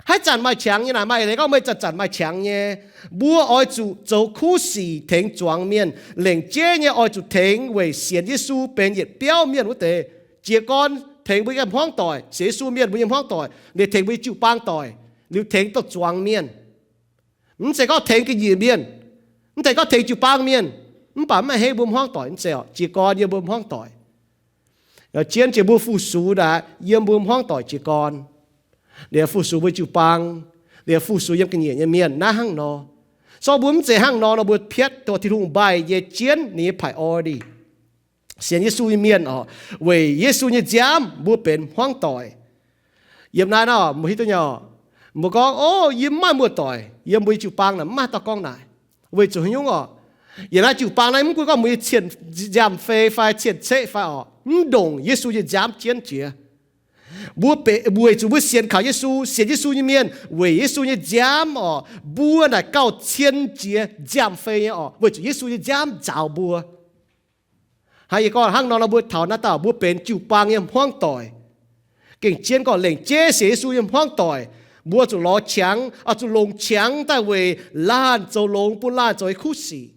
Haaix zanc maaih qangx nyei naaic, maaih eix leiz gorngv meih zanc-zanc maaih qangx nyei. Mbuo oix zuqc zoux kuv sic tengx zuangx mienh. Lengc jeiv nyei oix zuqc tengx weic sienx Yesu benx yietc biauv mienh wuov deix. Jiez gorn tengx mbuo nyei hmuangv doic, sienx Yesu mienh mbuo nyei hmuangv doic, liuz tengx mbuo nyei jiu-baang doic, liuz tengx dongh zuangx mienh. Mv zeiz gorngv tengx ga'nyiec mienh, mv zeiz gorngv tengx jiu-baang mienh, mv baac mv a'hneiv mbuo hmuangv doic mv zeiz orqc, jiez gorn yiem mbuo hmuangv doic. Jienv jiex mbuo fu-sux naaic yiem mbuo hmuangv doic jiez gorn, liuz fu-sux mbuo jiu-baang, liuz fu-sux yiem ga'nyiec nyei mienh naaiv hnangv nor. Zorqv mbuo mv zeiz hnangv nor nor mbuo piatv dongh Tin-Hungh mbaih nyei jienv ninh nyei priority. Sienx Yesu nyei mienh orqc, weic Yesu nyei nziaamv mbuo benx hmuangv doic. Yiem naaiv nor mbuo hiuv duqv nyei orqc, mbuo gorngv, o, yie mv maaih muoz-doic, yiem mbuo nyei jiu-baang naaic mv maaih dauh gorngv naaic. Weic zuqc haaix nyungc orqc? Yiem naaiv jiu-baang naaiv mv gunv gorngv mbuo nyei cien nziaamv-fei fai cien-ceqv fai orqc, mv ndongc Yesu nyei nziaamv jienv jiex. Mbuo weic zuqc mbuo sienx kaux Yesu, sienx Yesu nyei mienh weic Yesu nyei nziaamv orqc, mbuo naaic gauh cien jiex nziaamv-fei nyei orqc, weic zuqc Yesu nyei nziaamv nzaaux mbuo. Hnangv yie gorngv hnangv nor, nor mbuo taux naaiv dauh mbuo benx jiu-baang nyei hmuangv doic. Gengh jienv gorngv lengc jeiv sienx Yesu nyei hmuangv doic, mbuo zuqc lorz qangx, oix zuqc longc qangx daaih weic laanh zoux longx, bun laanh zoux nyei kuv sic.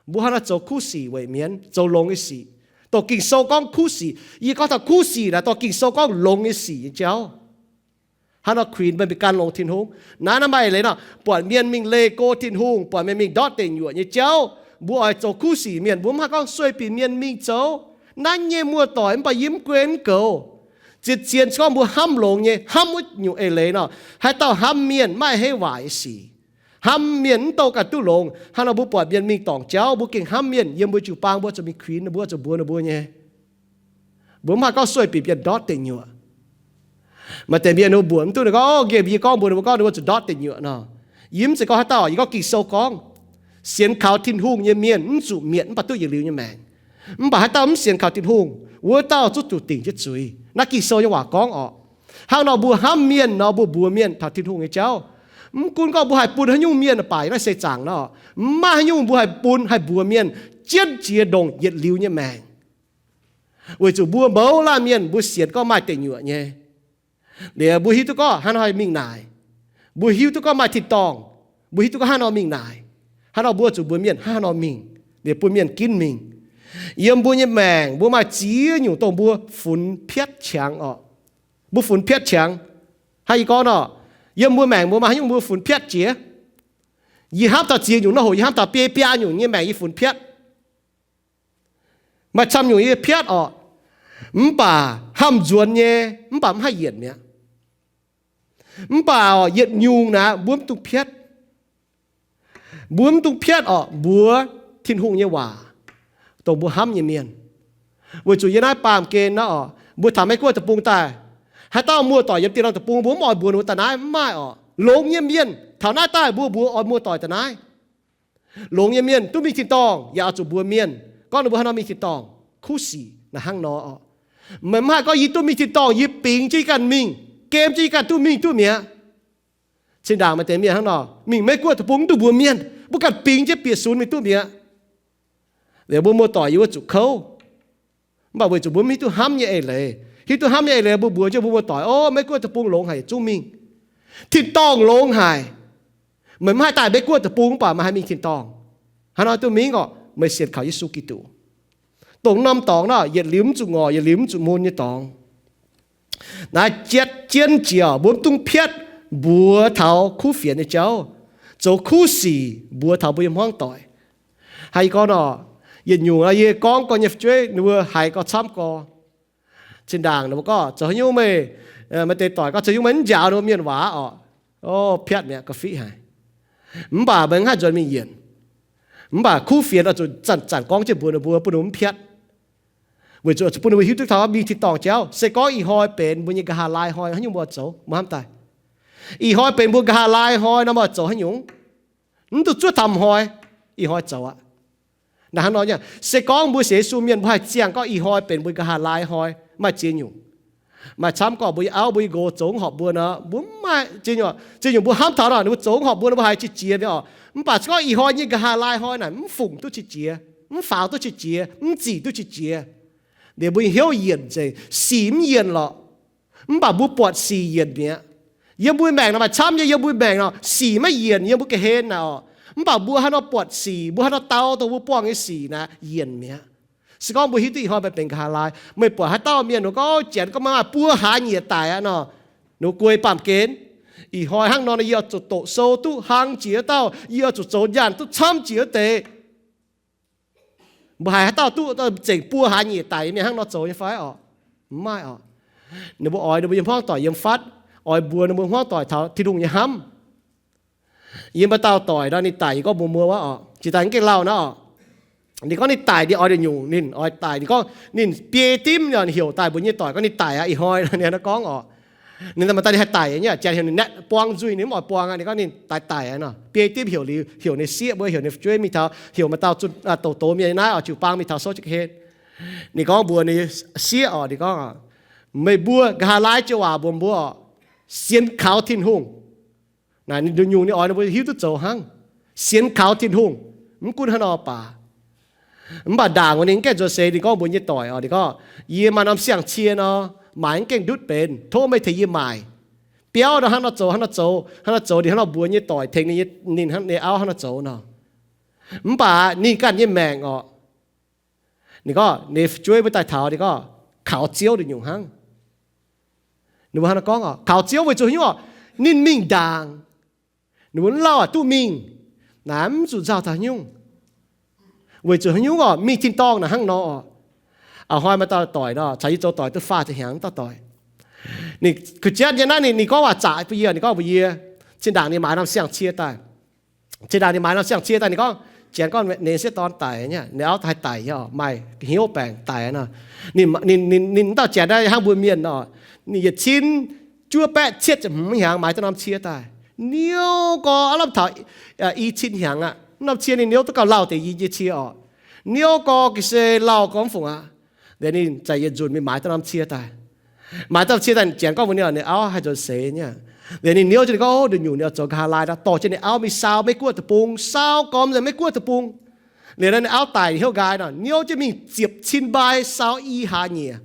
Mbuo hnangv naaiv zoux kuv sic weic mienh, zoux longx nyei sic. Dongh Ging-Sou gorngv kuv sic, yie gorngv taux kuv sic naaic dongh Ging-Sou gorngv longx nyei sic nyei jauv. Hnangv nor kuinx meih mingh gan longx Tin-Hungh. Naaiv naaiv maaih eix leiz nor, buatc mienh mingh leih go Tin-Hungh, buatc mienh mingh ndortv deic nyuoqc nyei jauv, mbuo oix zoux kuv sic mienh, mbuo mv haih gorngv sueih binc mienh mingh zoux. Naaiv nyei muoz-doic mv baac yie mv gunv goux. Zien-zien gorngv mbuo hnamv longx nyei, hnamv wuov nyungc eix leiz nor, haaix dauh hnamv mienh maiv a'hneiv waaic nyei sic, hnamv mienh mv douh ganh duqv longx. Hnangv nor mbuo buatc mienh mingh dorngc jauv, mbuo gengh hnamv mienh, yiem mbuo jiu-baang mbuo zuqc mingh kuinx ninh mbuo, zuqc mbuox ninh mbuo nyei. Mbuo mv haih gorngv sueih binc mienh ndortv deic nyuoqc. Maaih deix mienh ninh mbuo mbuox mv duqv, ninh gorngv, o, nqemh yie gorngv mbuox ninh mbuo gorngv ninh mbuo zuqc ndortv deic nyuoqc nor. Yie mv zeiz gorngv haaix dauh, yie gorngv Ging-Sou gorngv, sienx kaux Tin-Hungh nyei mienh mv zuqc mietc mv baac duqv yietc liuz nyei maengc. Mv baac haaix dauh mv sienx kaux Tin-Hungh, wuov dauh zungv zuqc dingc jienv zuiz. Naaiv Ging-Sou nyei waac gorngv orqc. Hnangv nor mbuo hnamv mienh nor, mbuo mbuox mienh taux Tin-Hungh nyei jauv. Mv gunv gorngv mbuo haih bun haaix nyungc mienh baac yiem naaiv seix zaangc nor, mv maaih haaix nyungc mbuo haih bun haih mbuox mienh jienv jiex ndongc yietc liuz nyei maengc. Weic zuqc mbuo mouz laanh mienh mbuo sienx gorngv maaih deic nyuoqc nyei. Liuz mbuo hiuv duqv gorngv hnangv nor haih mingh naaic. Mbuo hiuv duqv gorngv maaih tin-dorngh. Mbuo hiuv duqv gorngv hnangv nor mingh naaic. Hnangv nor mbuo zuqc mbuox mienh hnangv haaix nor mingh, liuz bun mienh ginv mingh. Yiem mbuo nyei maengc mbuo maaih ziex nyungc dongh mbuo funx piatv qangx orqc. Mbuo funx piatv qangx. Hnangv yie gorngv nor, yiem mbuo maengc mbuo maaih haaix nyungc mbuo funx piatv jiex? Yie hnamv taux ziex nyungc nor hoc, yie hnamv taux biei biaa nyungc nyei maengc yie funx piatv. Maaih camv nyungc yie piatv orqc, mv baac hnamv nzuonx nyei, mv baac mv haih yienc mi'aqv. Mv baac orqc, yietc nyungc naaic mbuo mv dungx piatv. Mbuo mv dungx piatv orqc, mbuox Tin-Hungh nyei waac dongh mbuo hnamv nyei mienh. Weic zuqc yiem naaiv baamh gen naaiv orqc, mbuo taux Meiv Guoqv deic-bung daaih, haaix dauh muoz-doic yiem dieh norm deic-bung mbuo mv oix mbuox ninh mbuo daaih naaiv, mv maaih orqc. Longx nyei mienh taux naaiv daaih mbuo mbuox oix muoz-doic daaih naaiv. Longx nyei mienh duqv mingh tin-dorngh yaac oix zuqc mbuox mienh gorngv ninh mbuo haaix nor mingh tin-dorngh. Kuv sic naaiv hnangv nor orqc. Meih mv haih gorngv yie duqv mingh tin-dorngh yie bingx jienv yie ganh mingh, gem jienv yie ganh duqv mingh duqv mi'aqv. Zinh ndaangc maaih deix mienh hnangv nor mingh Meiv Guoqv deic-bung mv dungx mbuox mienh, mbuo ganh bingx jienv bieqc sunx mingh duqv mi'aqv. Liuz mbuo muoz-doic yie wuov zuqc kouv. Mv baac weic zuqc mbuo mv hiuv duqv hnamv nyei eix leiz. Hiuv duqv hnamv nyei eix leiz mbuo mbuox jienv mbuo muoz-doic, O, Meiv Guoqv deic-bung longx haic, zungv mingh. Tin-dorngh longx haic. Meih mv haih daaih Meiv Guoqv deic-bung mv baac meih haih mingh tin-dorngh. Hnangv nor duqv mingh orqc, meih sienx kaux Yesu Giduc. Dongh norm dorngx nor yietc liuz mv zuqc ngorc yietc liuz mv zuqc mun nyei dorngx. Naaiv jatv jienv jiex mbuo mv dungx piatv mbuox taux kuv fienx nyei jauv, zoux kuv sic mbuox taux mbuo nyei hmuangv doic. Haaix gorngv nor, yietc nyungc yie gorngv gorx nyei fu'jueiv ninh mbuo haiz gorx camv gorx. Zinh ndaangc ninh mbuo gorngv, Zoux haaix nyungc meih, maaih deix doic gorngv, Zoux haaix nyungc meih mv njaaux ninh mbuo mienh waac orqc? O, piatv mi'aqv, ga'fiqv haic. Mv baac meih mv haih nzuonx mingh yienc. Mv baac kuv fienx oix zuqc zanc-zanc gorngv jienv mbuox ninh mbuo, bun ninh mbuo mv piatv. Weic zuqc oix zuqc bun ninh mbuo hiuv duqv taux mingh tin-dorngh jauv. Se gorngv ih hnoi benx mbuo nyei nqa'haav laai hnoi, haaix nyungc mbuo oix zoux? Mbuo hnamv daaih, ih hnoi benx mbuo nqa'haav laai hnoi nor, mbuo oix zoux haaix nyungc? Mv dungx zuov taux ih hnoi, ih hnoi zoux aqv. Naaiv hnangv nor nyei, se gorngv mbuo sienx Yesu mienh mbuo haih ziangh gorngv ih hnoi benx mbuo nqa'haav laai hnoi, maaih ziex nyungc. Maaih camv gorngv mbuo nyei auv mbuo nyei nqox zoux mv horpc mbuo nor, mbuo mv maaih ziex nyungc. Ziex nyungc mbuo hnamv taux nor, ninh mbuo zoux mv horpc mbuo nor, mbuo haiz qiex jiez mi'aqv orqc. Mv baac se gorngv ih hnoi nyei nqa'haav laai hnoi naaic mv fungc duqv qiex jiez, mv faaux duqv qiex jiez, mv zic duqv qiex jiez, liuz mbuo nyei hnyouv yienc nzengc, sic mv yienc lorqc. Mv baac mbuo buatc sic yienc mi'aqv. Yiem mbuo maengc nor maaih camv nyei, yiem mbuo maengc nor sic maiv yienc yiem mbuo ga'hlen naaic orqc. Mv baac mbuo haaix nor buatc sic, mbuo haaix nor dau dongh mbuo buangh nyei sic naaic yienc mi'aqv. Se gorngv mbuo hiuv duqv ih hnoi meih benx nqa'haav laai, meih buatc haaix dauh mienh ninh gorngv, Janx gorngv meih maaih buo hlaax nyieqc daic aqv nor, ninh guei baamh gen. Ih hnoi hnangv nor, yie oix zuqc doqc sou duqv hlang jiex wuov dauh, yie oix zuqc zoux nyaanh duqv camv jiex wuov deix. Mbuo haiz haaix dauh duqv zengc buo hlaax nyieqc daic mienh hnangv nor zoux nyei fai orqc? Mv maaih orqc. Ninh mbuo oix ninh mbuo nyei hmuangv doic yiem fatv, oix mbuox ninh mbuo hmuangv doic taux Tin-Hungh nyei hnamv. Yiem maaih dauh doic nor, ninh daic, yie gorngv mbuox mbuo wuov orqc, jiex daaih mv gaengh lauh nor orqc. Ninh gorngv ninh daic, ninh oix nduqc nyungc, ninh oix daic. Ninh gorngv ninh biei dimv, ninh heuc daaih mbuox nyei doic gorngv ninh daic aqv, ih hnoi ninh hnangv nor gorngv orqc. Ninh daaih maaih daaih ninh haih daic nyei, Janx heuc ninh naetv buang nzuih ninh mv oix buang aqv. Ninh gorngv ninh daaih daic aqv nor, biei dimv heuc liuz, heuc ninh sieqv mbuo, heuc ninh fu'jueiv mingh taux, heuc maaih dauh zunh doz mienh naaiv oix jiu-baang mingh taux sou jienv ga'hlen. Ninh gorngv mbuox ninh sieqv orqc, ninh gorngv, Meih mbuo nqa'haav laai joux waac mbuox mbuo orqc, sienx kaux Tin-Hungh. Naaic ninh nduqc nyungc ninh oix ninh mbuo hiuv duqv zoux hnangv, sienx kaux Tin-Hungh, mv gunv haaix nor baac. Mv baac ndaangc wuov ninh mv gaengh nzuonx seix, ninh gorngv mbuox nyei doic orqc, ninh gorngv, Yie maaih norm siang-cie nor, maaiz mv gaengh ndutv benx, tov meih tengx yie maaic. Biauv nor hnangv nor zoux, hnangv nor zoux, hnangv nor zoux, ninh hnangv nor mbuox nyei doic tengx ninh, ninh hnangv, ninh auv hnangv nor zoux nor. Mv baac ninh ganh nyei maengc orqc, ninh gorngv ninh fu'jueiv mbuo daaih taux, ninh gorngv, Kaux Ziouv nduqc nyungc hnangv. Ninh mbuo hnangv nor gorngv orqc, Kaux Ziouv weic zuqc haaix nyungc orqc? Ninh mingh ndaangc. Ninh mbuo mv lauh aac duqv mingh. Naaiv mv zuqc nzauh taux haaix nyungc. Weic zuqc haaix nyungc orqc? Mingh tin-dorngh naaic hnangv nor orqc. A'hnoi maaih dauh doic nor, caux yie zoux doic duqv faah ziepc hnyangx dauh doic. Ninh kuh jatv nyei naaiv, ninh, ninh gorngv waac zaqc bun yie, ninh gorngv mbuox yie, zinh ndaangc ninh maaiz norm siang-cie daaih. Zinh ndaangc ninh maaiz norm siang-cie daaih, ninh gorngv, Janx gorngv ninh sieqv dorn daic nyei, ninh auv haih daic nyei orqc, maaih hnyouv baengc daic nor. Ninh, ninh, ninh, ninh dauh Janx naaiv hnangv mbuo mienh orqc, ninh yietc cin juov baeqv cietv ziepc hmz hnyangx maaiz duqv norm cie daaih. Niouv gorx aav lamh taux i cin hnyangx aqv, norm cie ninh niouv duqv gauh lauh deix yie nyei cie orqc. Niouv gorx ga'sie lauh gorx mv fungc aqv. Liuz ninh zaqc yietc nzunc mingh maaiz duqv norm cie daaih. Maaiz duqv norm cie daaih, Janx gorngv mbuox ninh, ninh auv haih nzuonx seix nyei. Liuz ninh niouv jienv ninh gorngv, O, nduqc nyungc ninh oix zoux nqa'haav laai nor, dorh jienv ninh auv mingh saau Meiv Guoqv deic-bung, saau gormx nzengc Meiv Guoqv deic-bung. Liuz ninh auv daic hnyouv nqaai nor, niouv jienv mingh ziepc cin mbai saau i hlaax nyieqc.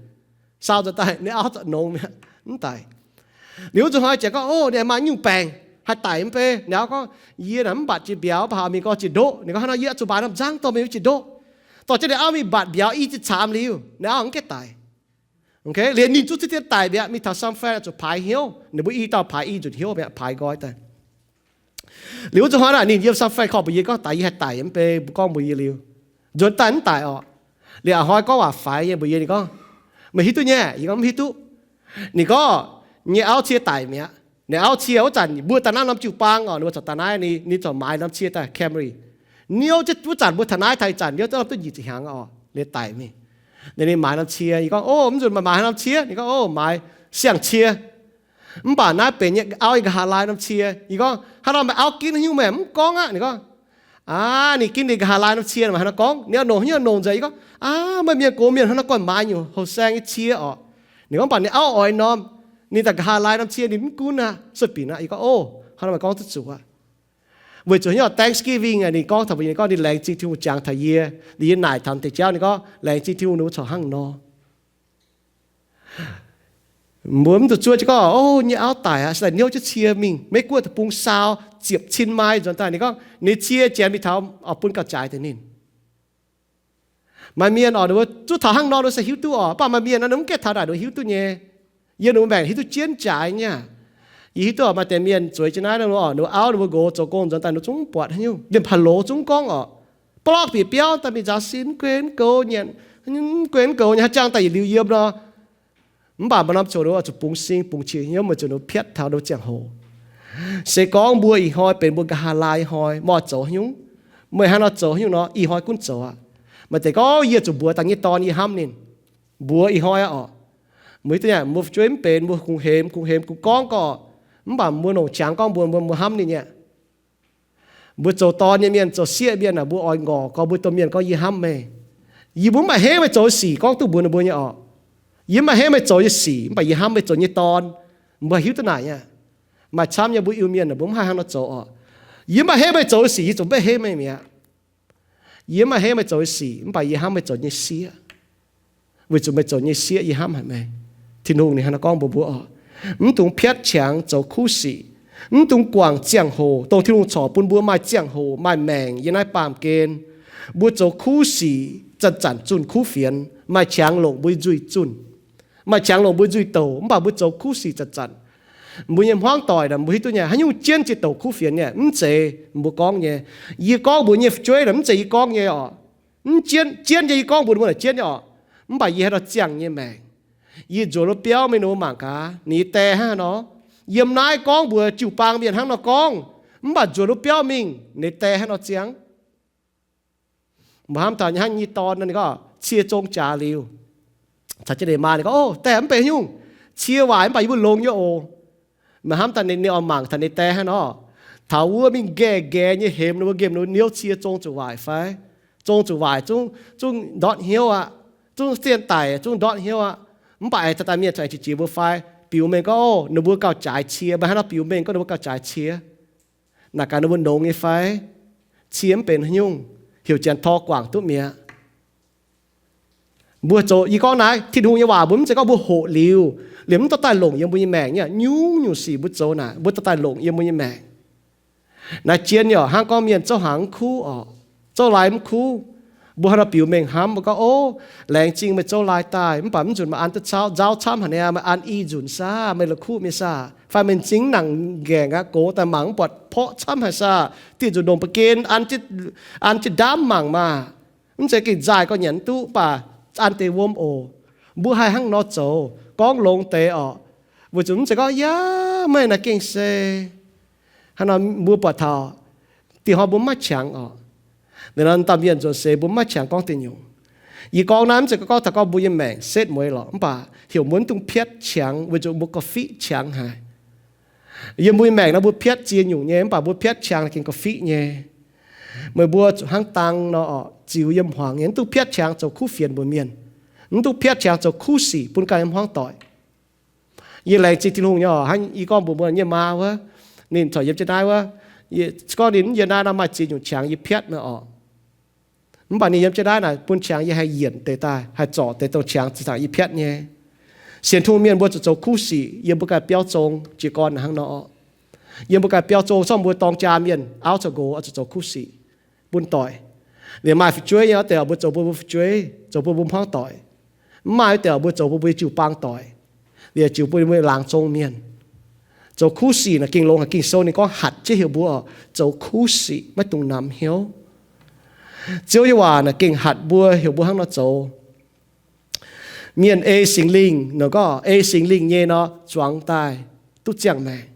Saau nzengc daaih ninh auv za'gengh nongx mi'aqv, mv daic. Liuz wuov zanc hnoi Janx gorngv, O, ninh maaih nyungc baengc. haih daic mv bei. Ninh auv gorngv, Yie naaic mv mbatc jiex mbiauz, mv baac mingh gorngv jiex ndoqv. Ninh gorngv, Hnangv nor yie oix zuqc maaiz norm nzangv dorh mingh wuov jiex ndoqv. Dorh jienv ninh auv mingh mbatc mbiauz i ziex camv liuz, ninh auv mv gaengh daic. Liuz ninh zungv cuotv dien daic mi'aqv. Mingh taux San Fran zuqc paaix hnyouv. Ninh mbuo i dauh paaix i nzunc hnyouv mi'aqv, paaix nqoi daaih. Liuz wuov zanc hnoi naaic ninh yiem San Fran korv mbuox yie gorngv, Daaih yie haih daic mv bei, mbuo gorngv mbuox yie liuz, nzuonx daaih mv daic orqc. Liuz a'hnoi gorngv waac faix nyei mbuox yie, ninh gorngv, Meih hiuv duqv nyei? Yie gorngv, Mv hiuv duqv. Ninh gorngv, Nyei auv cie daic mi'aqv. Ninh auv cie wuov zanc mbuo daaih naaiv norm jiu-baang orqc, ninh mbuo corc daaih naaiv, ninh corc maaiz norm cie daaih Camry. Niouv wuov zanc mbuo taux naaiv taux ih zanc niouv duqv norm duqv nyic ziepc hnyangx orqc, ninh daic mingh. Ninh maaiz norm cie, yie gorngv, Ov, mv nzunc meih maaiz haaix norm cie? Ninh gorngv, Ov, maaiz siang-cie. Mv baac naaiv benx nyei auv nyei nqa'haav laai norm cie. Yie gorngv, Hnangv nor meih auv ginv haaix nyungc meih mv gorngv aqv? Ninh gorngv, Aav, ninh ginv ninh nqa'haav laai norm cie, meih haaix nor gorngv? Ninh oix longc haaix nyungc longc nzengc? Yie gorngv, Aav, meih mienh gox mienh hnangv naaiv gorngv maaiz nyungc hoh saeng nyei cie orqc. Ninh gorngv, Mv baac ninh auv oix norm, ninh daaih nqa'haav laai norm cie ninh mv gunv aqv, sueih binc aqv. Yie gorngv, Ov, hnangv nor meih gorngv duqv zuqc aqv. Weic zuqc haaix nyungc, Thanksgiving ninh gorngv taux mbuo, ninh gorngv ninh laengz zingh Tin-Hungh jangx taux yie. Liuz yie naaic taux deix jauv, ninh gorngv, Laengz zingh Tin-Hungh, ninh mbuo corc hnangv nor. Mbuo mv duqv zuov jienv gorngv, Ov, nyei auv daic aqv, se daaih niouv jienv cie mingh Meiv Guoqv deic-bung saau ziepc cin mai nzuonx daaih. Ninh gorngv ninh cie janx mingh taux oix bun gauh jaaix deix ninh. Maaih mienh orqc, ninh mbuo zuov taux hnangv nor ninh mbuo se hiuv duqv orqc, mv baac maaih mienh nor ninh mv gaengh taux naaic ninh mbuo hiuv duqv nyei. Yiem ninh mbuo maengc hiuv duqv jienv jaaix nyei aqv. Yie hiuv duqv orqc, maaih deix mienh zueiz jienv naaiv, ninh mbuo auv ninh mbuo nqox zoux gong nzuonx daaih ninh zungv mv buatc haaix nyungc, liemh pa'lov zungv gorngv orqc, blorqv bieqc biauv daaih mingh nzaaux sin, mv guen goux nyei, mv guen goux nyei, haaix jangx daaih yietc liuz yiem nor. Mv baac maaih norm ziangh hoc ninh mbuo oix zuqc bungx sing bungx qiex hnyouv, meih zuqc ninh mbuo piatv taux ninh mbuo ziangh hoc. Se gorngv mbuo ih hnoi benx mbuo nqa'haav laai ih hnoi, meih oix zoux haaix nyungc, meih hnangv nor zoux haaix nyungc nor, ih hnoi gunv zoux aqv. Maaih deix gorngv, Yie zuqc mbuox dangh nyei dorn yie hnamv ninh. Mbuox ih hnoi aqv orqc. Mbuo hiuv duqv nyei, mbuo fu'jueiv mv benx, mbuo kungx hemx kungx hemx kungx gorngv gorqv, mv baac mbuo longc qangx gorngv mbuox mbuo, mbuo hnamv ninh nyei. Mbuo zoux dorn nyei mienh, zoux sieqv mienh aah, mbuo oix ngorc gorngv mbuo domh mienh gorngv, Yie hnamv meih. Yie mbuo mv maaih hemv meih zoux nyei sic gorngv duqv mbuox ninh mbuo nyei orqc. Yie mv maaih hemv meih zoux nyei sic, mv baac yie hnamv meih zoux nyei dorn. Mbuo haih hiuv duqv naaic nyei. Maaih camv nyei mbuo Iu-Mienh mbuo mv haih hnangv nor zoux orqc. Yie mv maaih hemv meih zoux nyei sic, yie zuqc mv baac hemv meih mi'aqv. Yie mv maaih hemv meih zoux nyei sic, mv baac yie hnamv meih zoux nyei sieqv. Weic zuqc meih zoux nyei sieqv yie hnamv haic meih. Tin-Hungh ninh hnangv nor gorngv mbuox mbuo orqc. Mv dungx piatv qangx zoux kuv sic. Mv dungx guangc ziangh hoc, dongh Tin-Hungh corc bun mbuo maaih ziangh hoc maaih maengc yiem naaiv baamh gen. Mbuo zoux kuv sic zanc-zanc zunh kuv fienx, maaih qangx longc mbuo nzuih zunh. Maaih qangx longc mbuo nzuih douc, mv baac mbuo zoux kuv sic zanc-zanc. Mbuo nyei hmuangv doic naaic mbuo hiuv duqv nyei, haaix nyungc jienv jiex douc kuv fienx nyei, mv zeiz mbuo gorngv nyei. Yie gorngv mbuox nyei fu'jueiv naaic mv zeiz yie gorngv nyei orqc. Mv jienv, jienv nyei yie gorngv mbuox ninh mbuo naaic jienv nyei orqc. Mv baac yie haaix nor ziangh nyei maengc. Yie nzuonx wuov biauv mingh ninh mbuo mangc gaax, ninh nyei die hnangv haaix nor. Yiem naaiv gorngv mbuox jiu-baang mienh hnangv nor gorngv, mv baac nzuonx wuov biauv mingh ninh die hnangv haaix nor ziangh. Mbuo hnamv taux nyei hnangv nyei dorn nor, ninh gorngv cie zong jaax liuz, caux jienv ninh maa ninh gorngv, Ov, die, mv benx haaix nyungc. Cie waaic mv baac yie mbuo longx nyei oc. Meih hnamv daaih ninh, ninh oix mangc taux ninh die hnangv nor. Taux wuov mingh nqaeqv nqaeqv nyei hemx ninh mbuo, nqemh ninh mbuo niouv cie zong zuqc waaic fai? Zong zuqc waaic zungv, zungv ndortv hnyouv aqv. Zungv sienh daic zungv ndortv hnyouv aqv. Mv baac aengx taux daaih mienh corc aengx qiex jiez mbuo fai? Biux mengh gorngv, Ov, ninh mbuo gauh jaaix cie. Meih hnangv nor biux mengh gorngv ninh mbuo gauh jaaix cie. Naaic gaax ninh mbuo longx nyei fai? Cie mv benx haaix nyungc, heuc janx tor guangc duqv mi'aqv. Mbuo zoux, yie gorngv naaiv Tin-Hungh nyei waac, mbuo mv zeiz gorngv mbuo hoqc liuz, liemh mv dorh daaih longc yiem mbuo nyei maengc nyei. Nyungc-nyungc sic mbuo zoux naaic, mbuo dorh daaih longc yiem mbuo nyei maengc. Naaiv jien nyei orqc, hnangv gorngv mienh zouv hnaangx mv kuv orqc, zouv lai mv kuv, mbuo haaix nor biux mengh hnamv, mbuo gorngv, Ov, laengz zingh meih zouv lai daaih, mv baac mv nzunc meih an duqv nzaaux camv haic niaa, meih an i nzunc saah, meih la'kuqv mienh saah, fai meih m'zing mv nangc nqaengc aqv, gox daaih mangc mv buatc porqv camv haic saah, dieh nzunc longc ba'gen an jienv ndaamv mangc maah. Mv zeiz gengh nzaaih gorx nyanc mv duqv, mv baac an deix wuom oc. Mbuo haih hnangv nor zoux, gorngv longx deix orqc. Weic zuqc mv zeiz gorngv, Yaac meih naaic gengh se hnangv nor mbuo buatc taux dieh hnoi mbuo mv maaih qangx orqc. Ninh nor dauh mienh nzuonx seix mbuo mv maaih qangx gorngv deic nyungc. Yie gorngv naaiv mv zeiz gorngv taux gorngv mbuo nyei maengc setv mueiz lorqc, mv baac heuc mbuo mv dungx piatv qangx weic zuqc mbuo gauh fiqv qangx haic. Yiem mbuo nyei maengc nor mbuo piatv ziex nyungc nyei, mv baac mbuo piatv qangx gengh gauh fiqv nyei. Meih mbuo zuqc hnangv dang nor orqc, ziux yiem hmuangx nyei, mv dungx piatv qangx zoux kuv fienx mbuox mienh. Mv dungx piatv qangx zoux kuv sic bun ganh nyei hmuangv doic. Yie laengz zingh Tin-Hungh nyei orqc, hnangv yie gorngv mbuox mbuo nyei maa wuov, ninh corc yiem jienv naaiv wuov, gorngv ninh mv yiem naaiv nor maaih ziex nyungc qangx yie piatv nor orqc. Mv baac ninh yiem jienv naaiv naaic bun qangx yie haih yienc deix daaih, haih zorc deix dongh qangx zinh ndaangc yie piatv nyei. Sienx Tin-Hungh mienh mbuo zuqc zoux kuv sic yiem mbuo ganh biauv zong jiez gorn hnangv nor orqc. Yiem mbuo ganh biauv zong, zorqv mbuo dorng jaa mienh auv caux nqox oix zuqc zoux kuv sic bun doic. Liemh maaih fu'jueiv nyei, wuov deix mbuo zoux bun mbuo fu'jueiv, zoux bun mbuo hmuangv doic. Mv maaih wuov deix mbuo zoux bun mbuo jiu-baang doic, liemh jiu bun mbuo laangz zong mienh. Zoux kuv sic naaic gengh longx haic. Ging-Sou ninh gorngv hatc jienv heuc mbuo zoux kuv sic, maiv dungx namx hnyouv. Ziouv nyei waac naaic gengh hatc mbuo, heuc mbuo hnangv nor zoux. Mienh ei Singx Lingh nor, gorngv ei Singx Lingh nyei nor, zuangx daaih duqv ziangh maengc.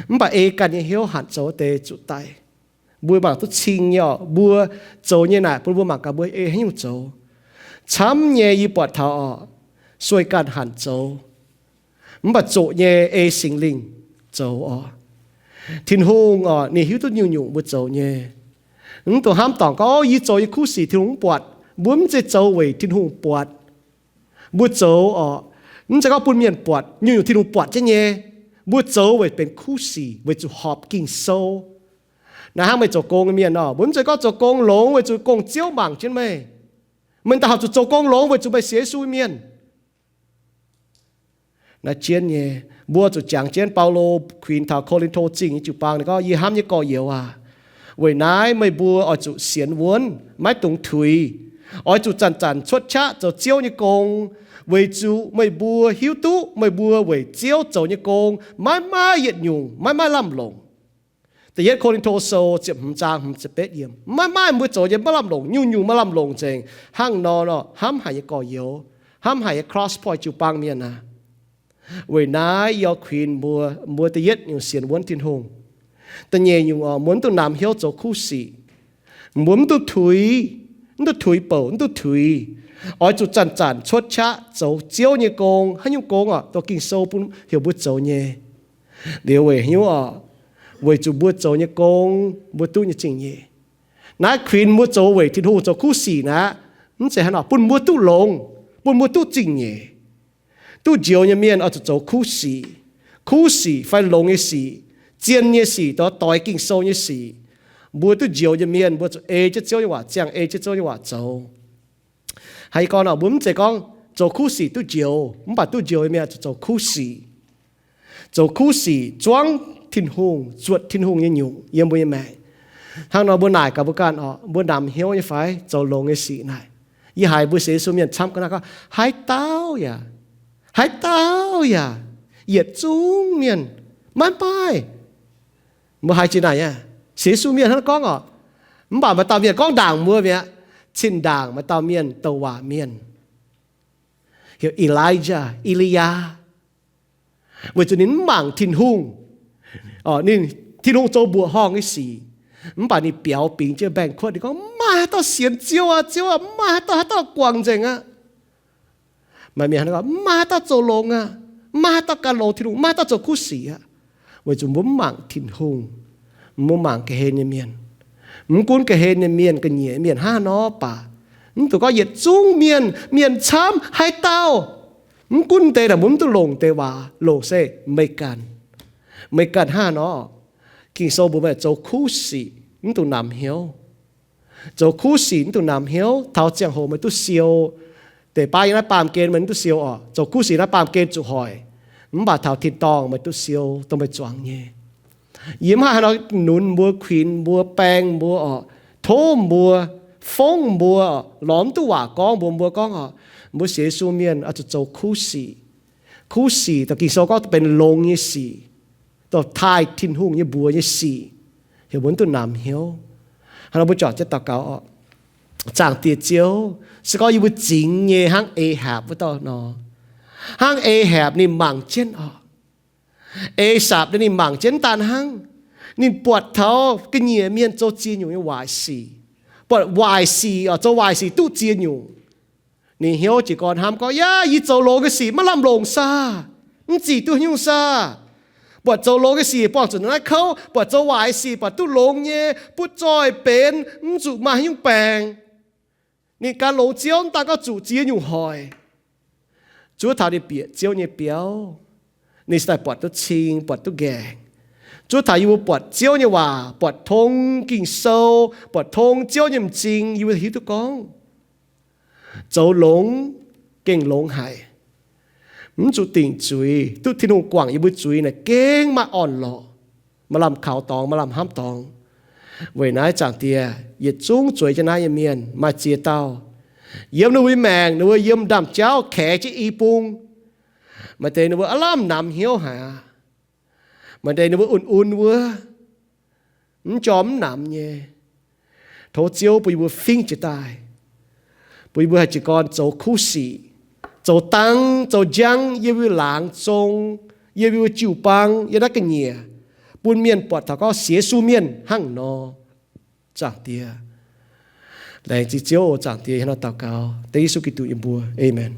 Mv baac ei ganh nyei hnyouv hanc zoux wuov deix zuqc daic. Mbuo mangc duqv cing nyei oc. Mbuo zoux nyei naaic bun mbuo mangc gaax mbuo ei haaix nyungc zoux. Camv nyei yie buatc taux oc, sueih ganh hanc zoux, mv baac zoqc nyei ei Singx Lingh zoux oc. Tin-Hungh oc, ninh hiuv duqv nyungc-nyungc mbuo zoux nyei. Mv dungx hnamv dorngc gorngv, o, yie zoux nyei kuv sic Tin-Hungh mv buatc. Mbuo mv zeiz zoux weic Tin-Hungh buatc. Mbuo zoux oc, mv zeiz gorngv bun mienh buatc. Nyungc-nyungc Tin-Hungh buatc jienv nyei. Mbuo zoux weic benx kuv sic, weic zuqc horpc Ging-Sou. Naaiv hnangv meih zoux gong nyei mienh oc, mbuo mv zeiz gorngv zoux gong longx weic zuqc gong-ziouv mangc jienv meih. Meih daaih horpc zuqc zoux gong longx weic zuqc meih sienx Yesu mienh. Naaiv jienv nyei, mbuo zuqc jangx jienv Baulo kuinx taux Ko^lin^to Zingh nyei jiu-baang, ninh gorngv, yie hnamv nyei gorx-youz aac, weic naaiv meih mbuo oix zuqc sienx wuonv, maiv dungx tuix. Oix zuqc zanc-zanc cuotv qaqv zoux Ziouv nyei gong, weic zuqc meih mbuo hiuv duqv meih mbuo weic Ziouv zoux nyei gong maiv maaih yietc nyungc, maiv maaih lamh longc. Da'yietv Ko^lin^to Sou ziepc hmz zaang hmz ziepc betv yiem, maiv maaih mbuo zoux nyei maiv lamh longc, nyungc-nyungc maaih lamh longc nzengc. Hnangv nor nor, hnamv haic nyei gorx-youz, hnamv haic nyei Cross Point jiu-baang mienh aac, weic naaiv yie oix kuinx mbuo, mbuo da'yietv nyungc sienx wuonv Tin-Hungh. Da'nyeic nyungc oc, mbuo mv dungx namx hnyouv zoux kuv sic. Mbuo mv duqv tuix, mv duqv tuix bouc, mv duqv tuix. Oix zuqc zanc-zanc cuotv qaqv zoux Ziouv nyei gong. Haaix nyungc gong oc? Dongh Ging-Sou bun heuc mbuo zoux nyei. Liuz weic haaix nyungc oc? Weic zuqc mbuo zoux nyei gong, mbuo duqv nyei zingh nyeic. Naaiv kuinx mbuo zoux weic Tin-Hungh zoux kuv sic naaiv, mv zeiz haaix nor, bun mbuo duqv longx, bun mbuo duqv zingh nyeic, duqv njoux nyei mienh oix zuqc zoux kuv sic. Kuv sic fai longx nyei sic, zien nyei sic, doix Ging-Sou nyei sic. Mbuo duqv njoux nyei mienh, mbuo zuqc ei jienv Ziouv nyei waac ziangh, ei jienv Ziouv nyei waac zoux. Haaix gorn nor, mbuo mv zeiz gorngv zoux kuv sic duqv njoux, mv baac duqv njoux nyei mienh zuqc zoux kuv sic. Zoux kuv sic zuangv Tin-Hungh, zuotc Tin-Hungh nyei nyungc yiem mbuo nyei maengc. Hnangv nor mbuo naaic gaax mbuo ganh oc, mbuo namx hnyouv nyei fai zoux longx nyei sic naaic? Yie haiz mbuo sienx Yesu mienh camv ga'naaiv gorngv, haaix dauh yaac, haaix dauh yaac, yietc zungv mienh maiv maaih. Mbuo haiz jiex naaic aqv, sienx Yesu mienh hnangv gorngv oc. Mv baac maaih dauh mienh gorngv ndaangc mbuo mi'aqv. Cin-ndaangc maaih dauh mienh douc waac mienh, heuc Elijah, E^li^yaa. Weic zuqc ninh mv mangc Tin-Hungh. Ninh, Tin-Hungh zoux mbuoqc horngh nyei sic, mv baac ninh biaux bingx jienv mbaengx-kuotv, ninh gorngv, mv maaih haaix dauh sienx Ziouv aqv, Ziouv aac, mv maaih haaix dauh, haaix dauh guangc nzengc aqv. Maaih mienh gorngv, mv maaih haaix dauh zoux longx aqv, mv maaih haaix dauh gan longx Tin-Hungh, mv maaih haaix dauh zoux kuv sic aqv. Weic zuqc mbuo mv mangc Tin-Hungh, mbuo mangc ga'hlen nyei mienh. Mv gunv ga'hlen nyei mienh, ga'nyiec mienh hnangv nor baac, mv dungx gorngv yietc zungv mienh, mienh camv haaix dauh. Mv gunv deix naaic mbuo mv duqv longc deix waac, longc se meih ganh, meih ganh hnangv nor. Ging-Sou mbuox meih zoux kuv sic mv dungx namx hnyouv. Zoux kuv sic mv dungx namx hnyouv. Taux ziangh hoc meih duqv siou, deix baav yiem naaiv baamh gen meih mv duqv siou oc. Zoux kuv sic naaiv baamh gen zuqc hoic, mv baac taux tin-dorngh meih duqv siou dongh meih zuangx nyei. Yie mv haih haaix nor nunx mbuo, kuinx mbuo, baeng mbuo oc, tov mbuo, fongv mbuo, lorz mv duqv waac gorngv mbuox mbuo gorngv oc, mbuo sienx Yesu mienh oix zuqc zoux kuv sic. Kuv sic dongh Ging-Sou gorngv benx longx nyei sic, dongh taaih Tin-Hungh nyei mbuox nyei sic, heuc mbuo mv duqv namx hnyouv. Hnangv nor mbuo juangc jienv daux gaux oc. Zaangc Diex Ziouv, se gorngv yie mbuo zingx nyei hnangv Ehapc wuov dauh nor, hnangv Ehapc ninh mangc jienv oc, Asaph ninh mangc jienv daaih hnangv, ninh buatc taux ga'nyiec mienh zoux ziex nyungc nyei waaic sic, buatc waaic sic oc, zoux waaic sic duqv ziex nyungc. Ninh hnyouv jiez gorn hnamv gorngv, yaac yie zoux longx nyei sic maiv lamh longc saah? Mv zic duqv haaix nyungc saah? Buatc zoux longx nyei sic buangh zuqc naaiv kouv, buatc zoux waaic sic buatc duqv longx nyei, butv zoih benx, mv zuqc maaih haaix nyungc baengc. Ninh gan longx Ziouv, mv daan gorngv zuqc ziex nyungc hoic. Zuov taux ninh bieqc Ziouv nyei biauv, ninh se daaih buatc duqv cing, buatc duqv nqaengc. Zuov taux yie mbuo buatc Ziouv nyei waac, buatc tong Ging-Sou, buatc tong Ziouv nyei m'zing, yie mbuo hiuv duqv gorngv zoux longx gengh longx haic. Mv zuqc dingc zuiz, duqv Tin-Hungh guangc yie mbuo zuiz naaic gengh maaih orn-lorqc. maaih lamh kaux dorngx, maaih lamh hnamv dorngx. Weic naaiv, Zaangc Diex, yietc zungv zueiz jienv naaiv nyei mienh maaih ziex dauh, yiem ninh mbuo maengc, ninh mbuo yiem ndaamv-jauv kaex jienv i bung. Maaih deix ninh mbuo aav lamh namx hnyouv haic aqv. Maaih deix ninh mbuo un-un wuov, mv jorm mv namx nyei. Tov Ziouv bun yie mbuo fingv jiez daaih, bun yie mbuo haih jiez gorn zoux kuv sic, zoux dangv, zoux njang yiem mbuo laangz zong, yiem mbuo jiu-baang, yiem naaiv ga'nyiec, bun mienh buatc taux gorngv sienx Yesu mienh hnangv nor. Zaangc Diex, laengz zingh Ziouv oc. Zaangc Diex, hnangv naaiv daux gaux dengv Yesu Giduc nyei mbuox. Aamen.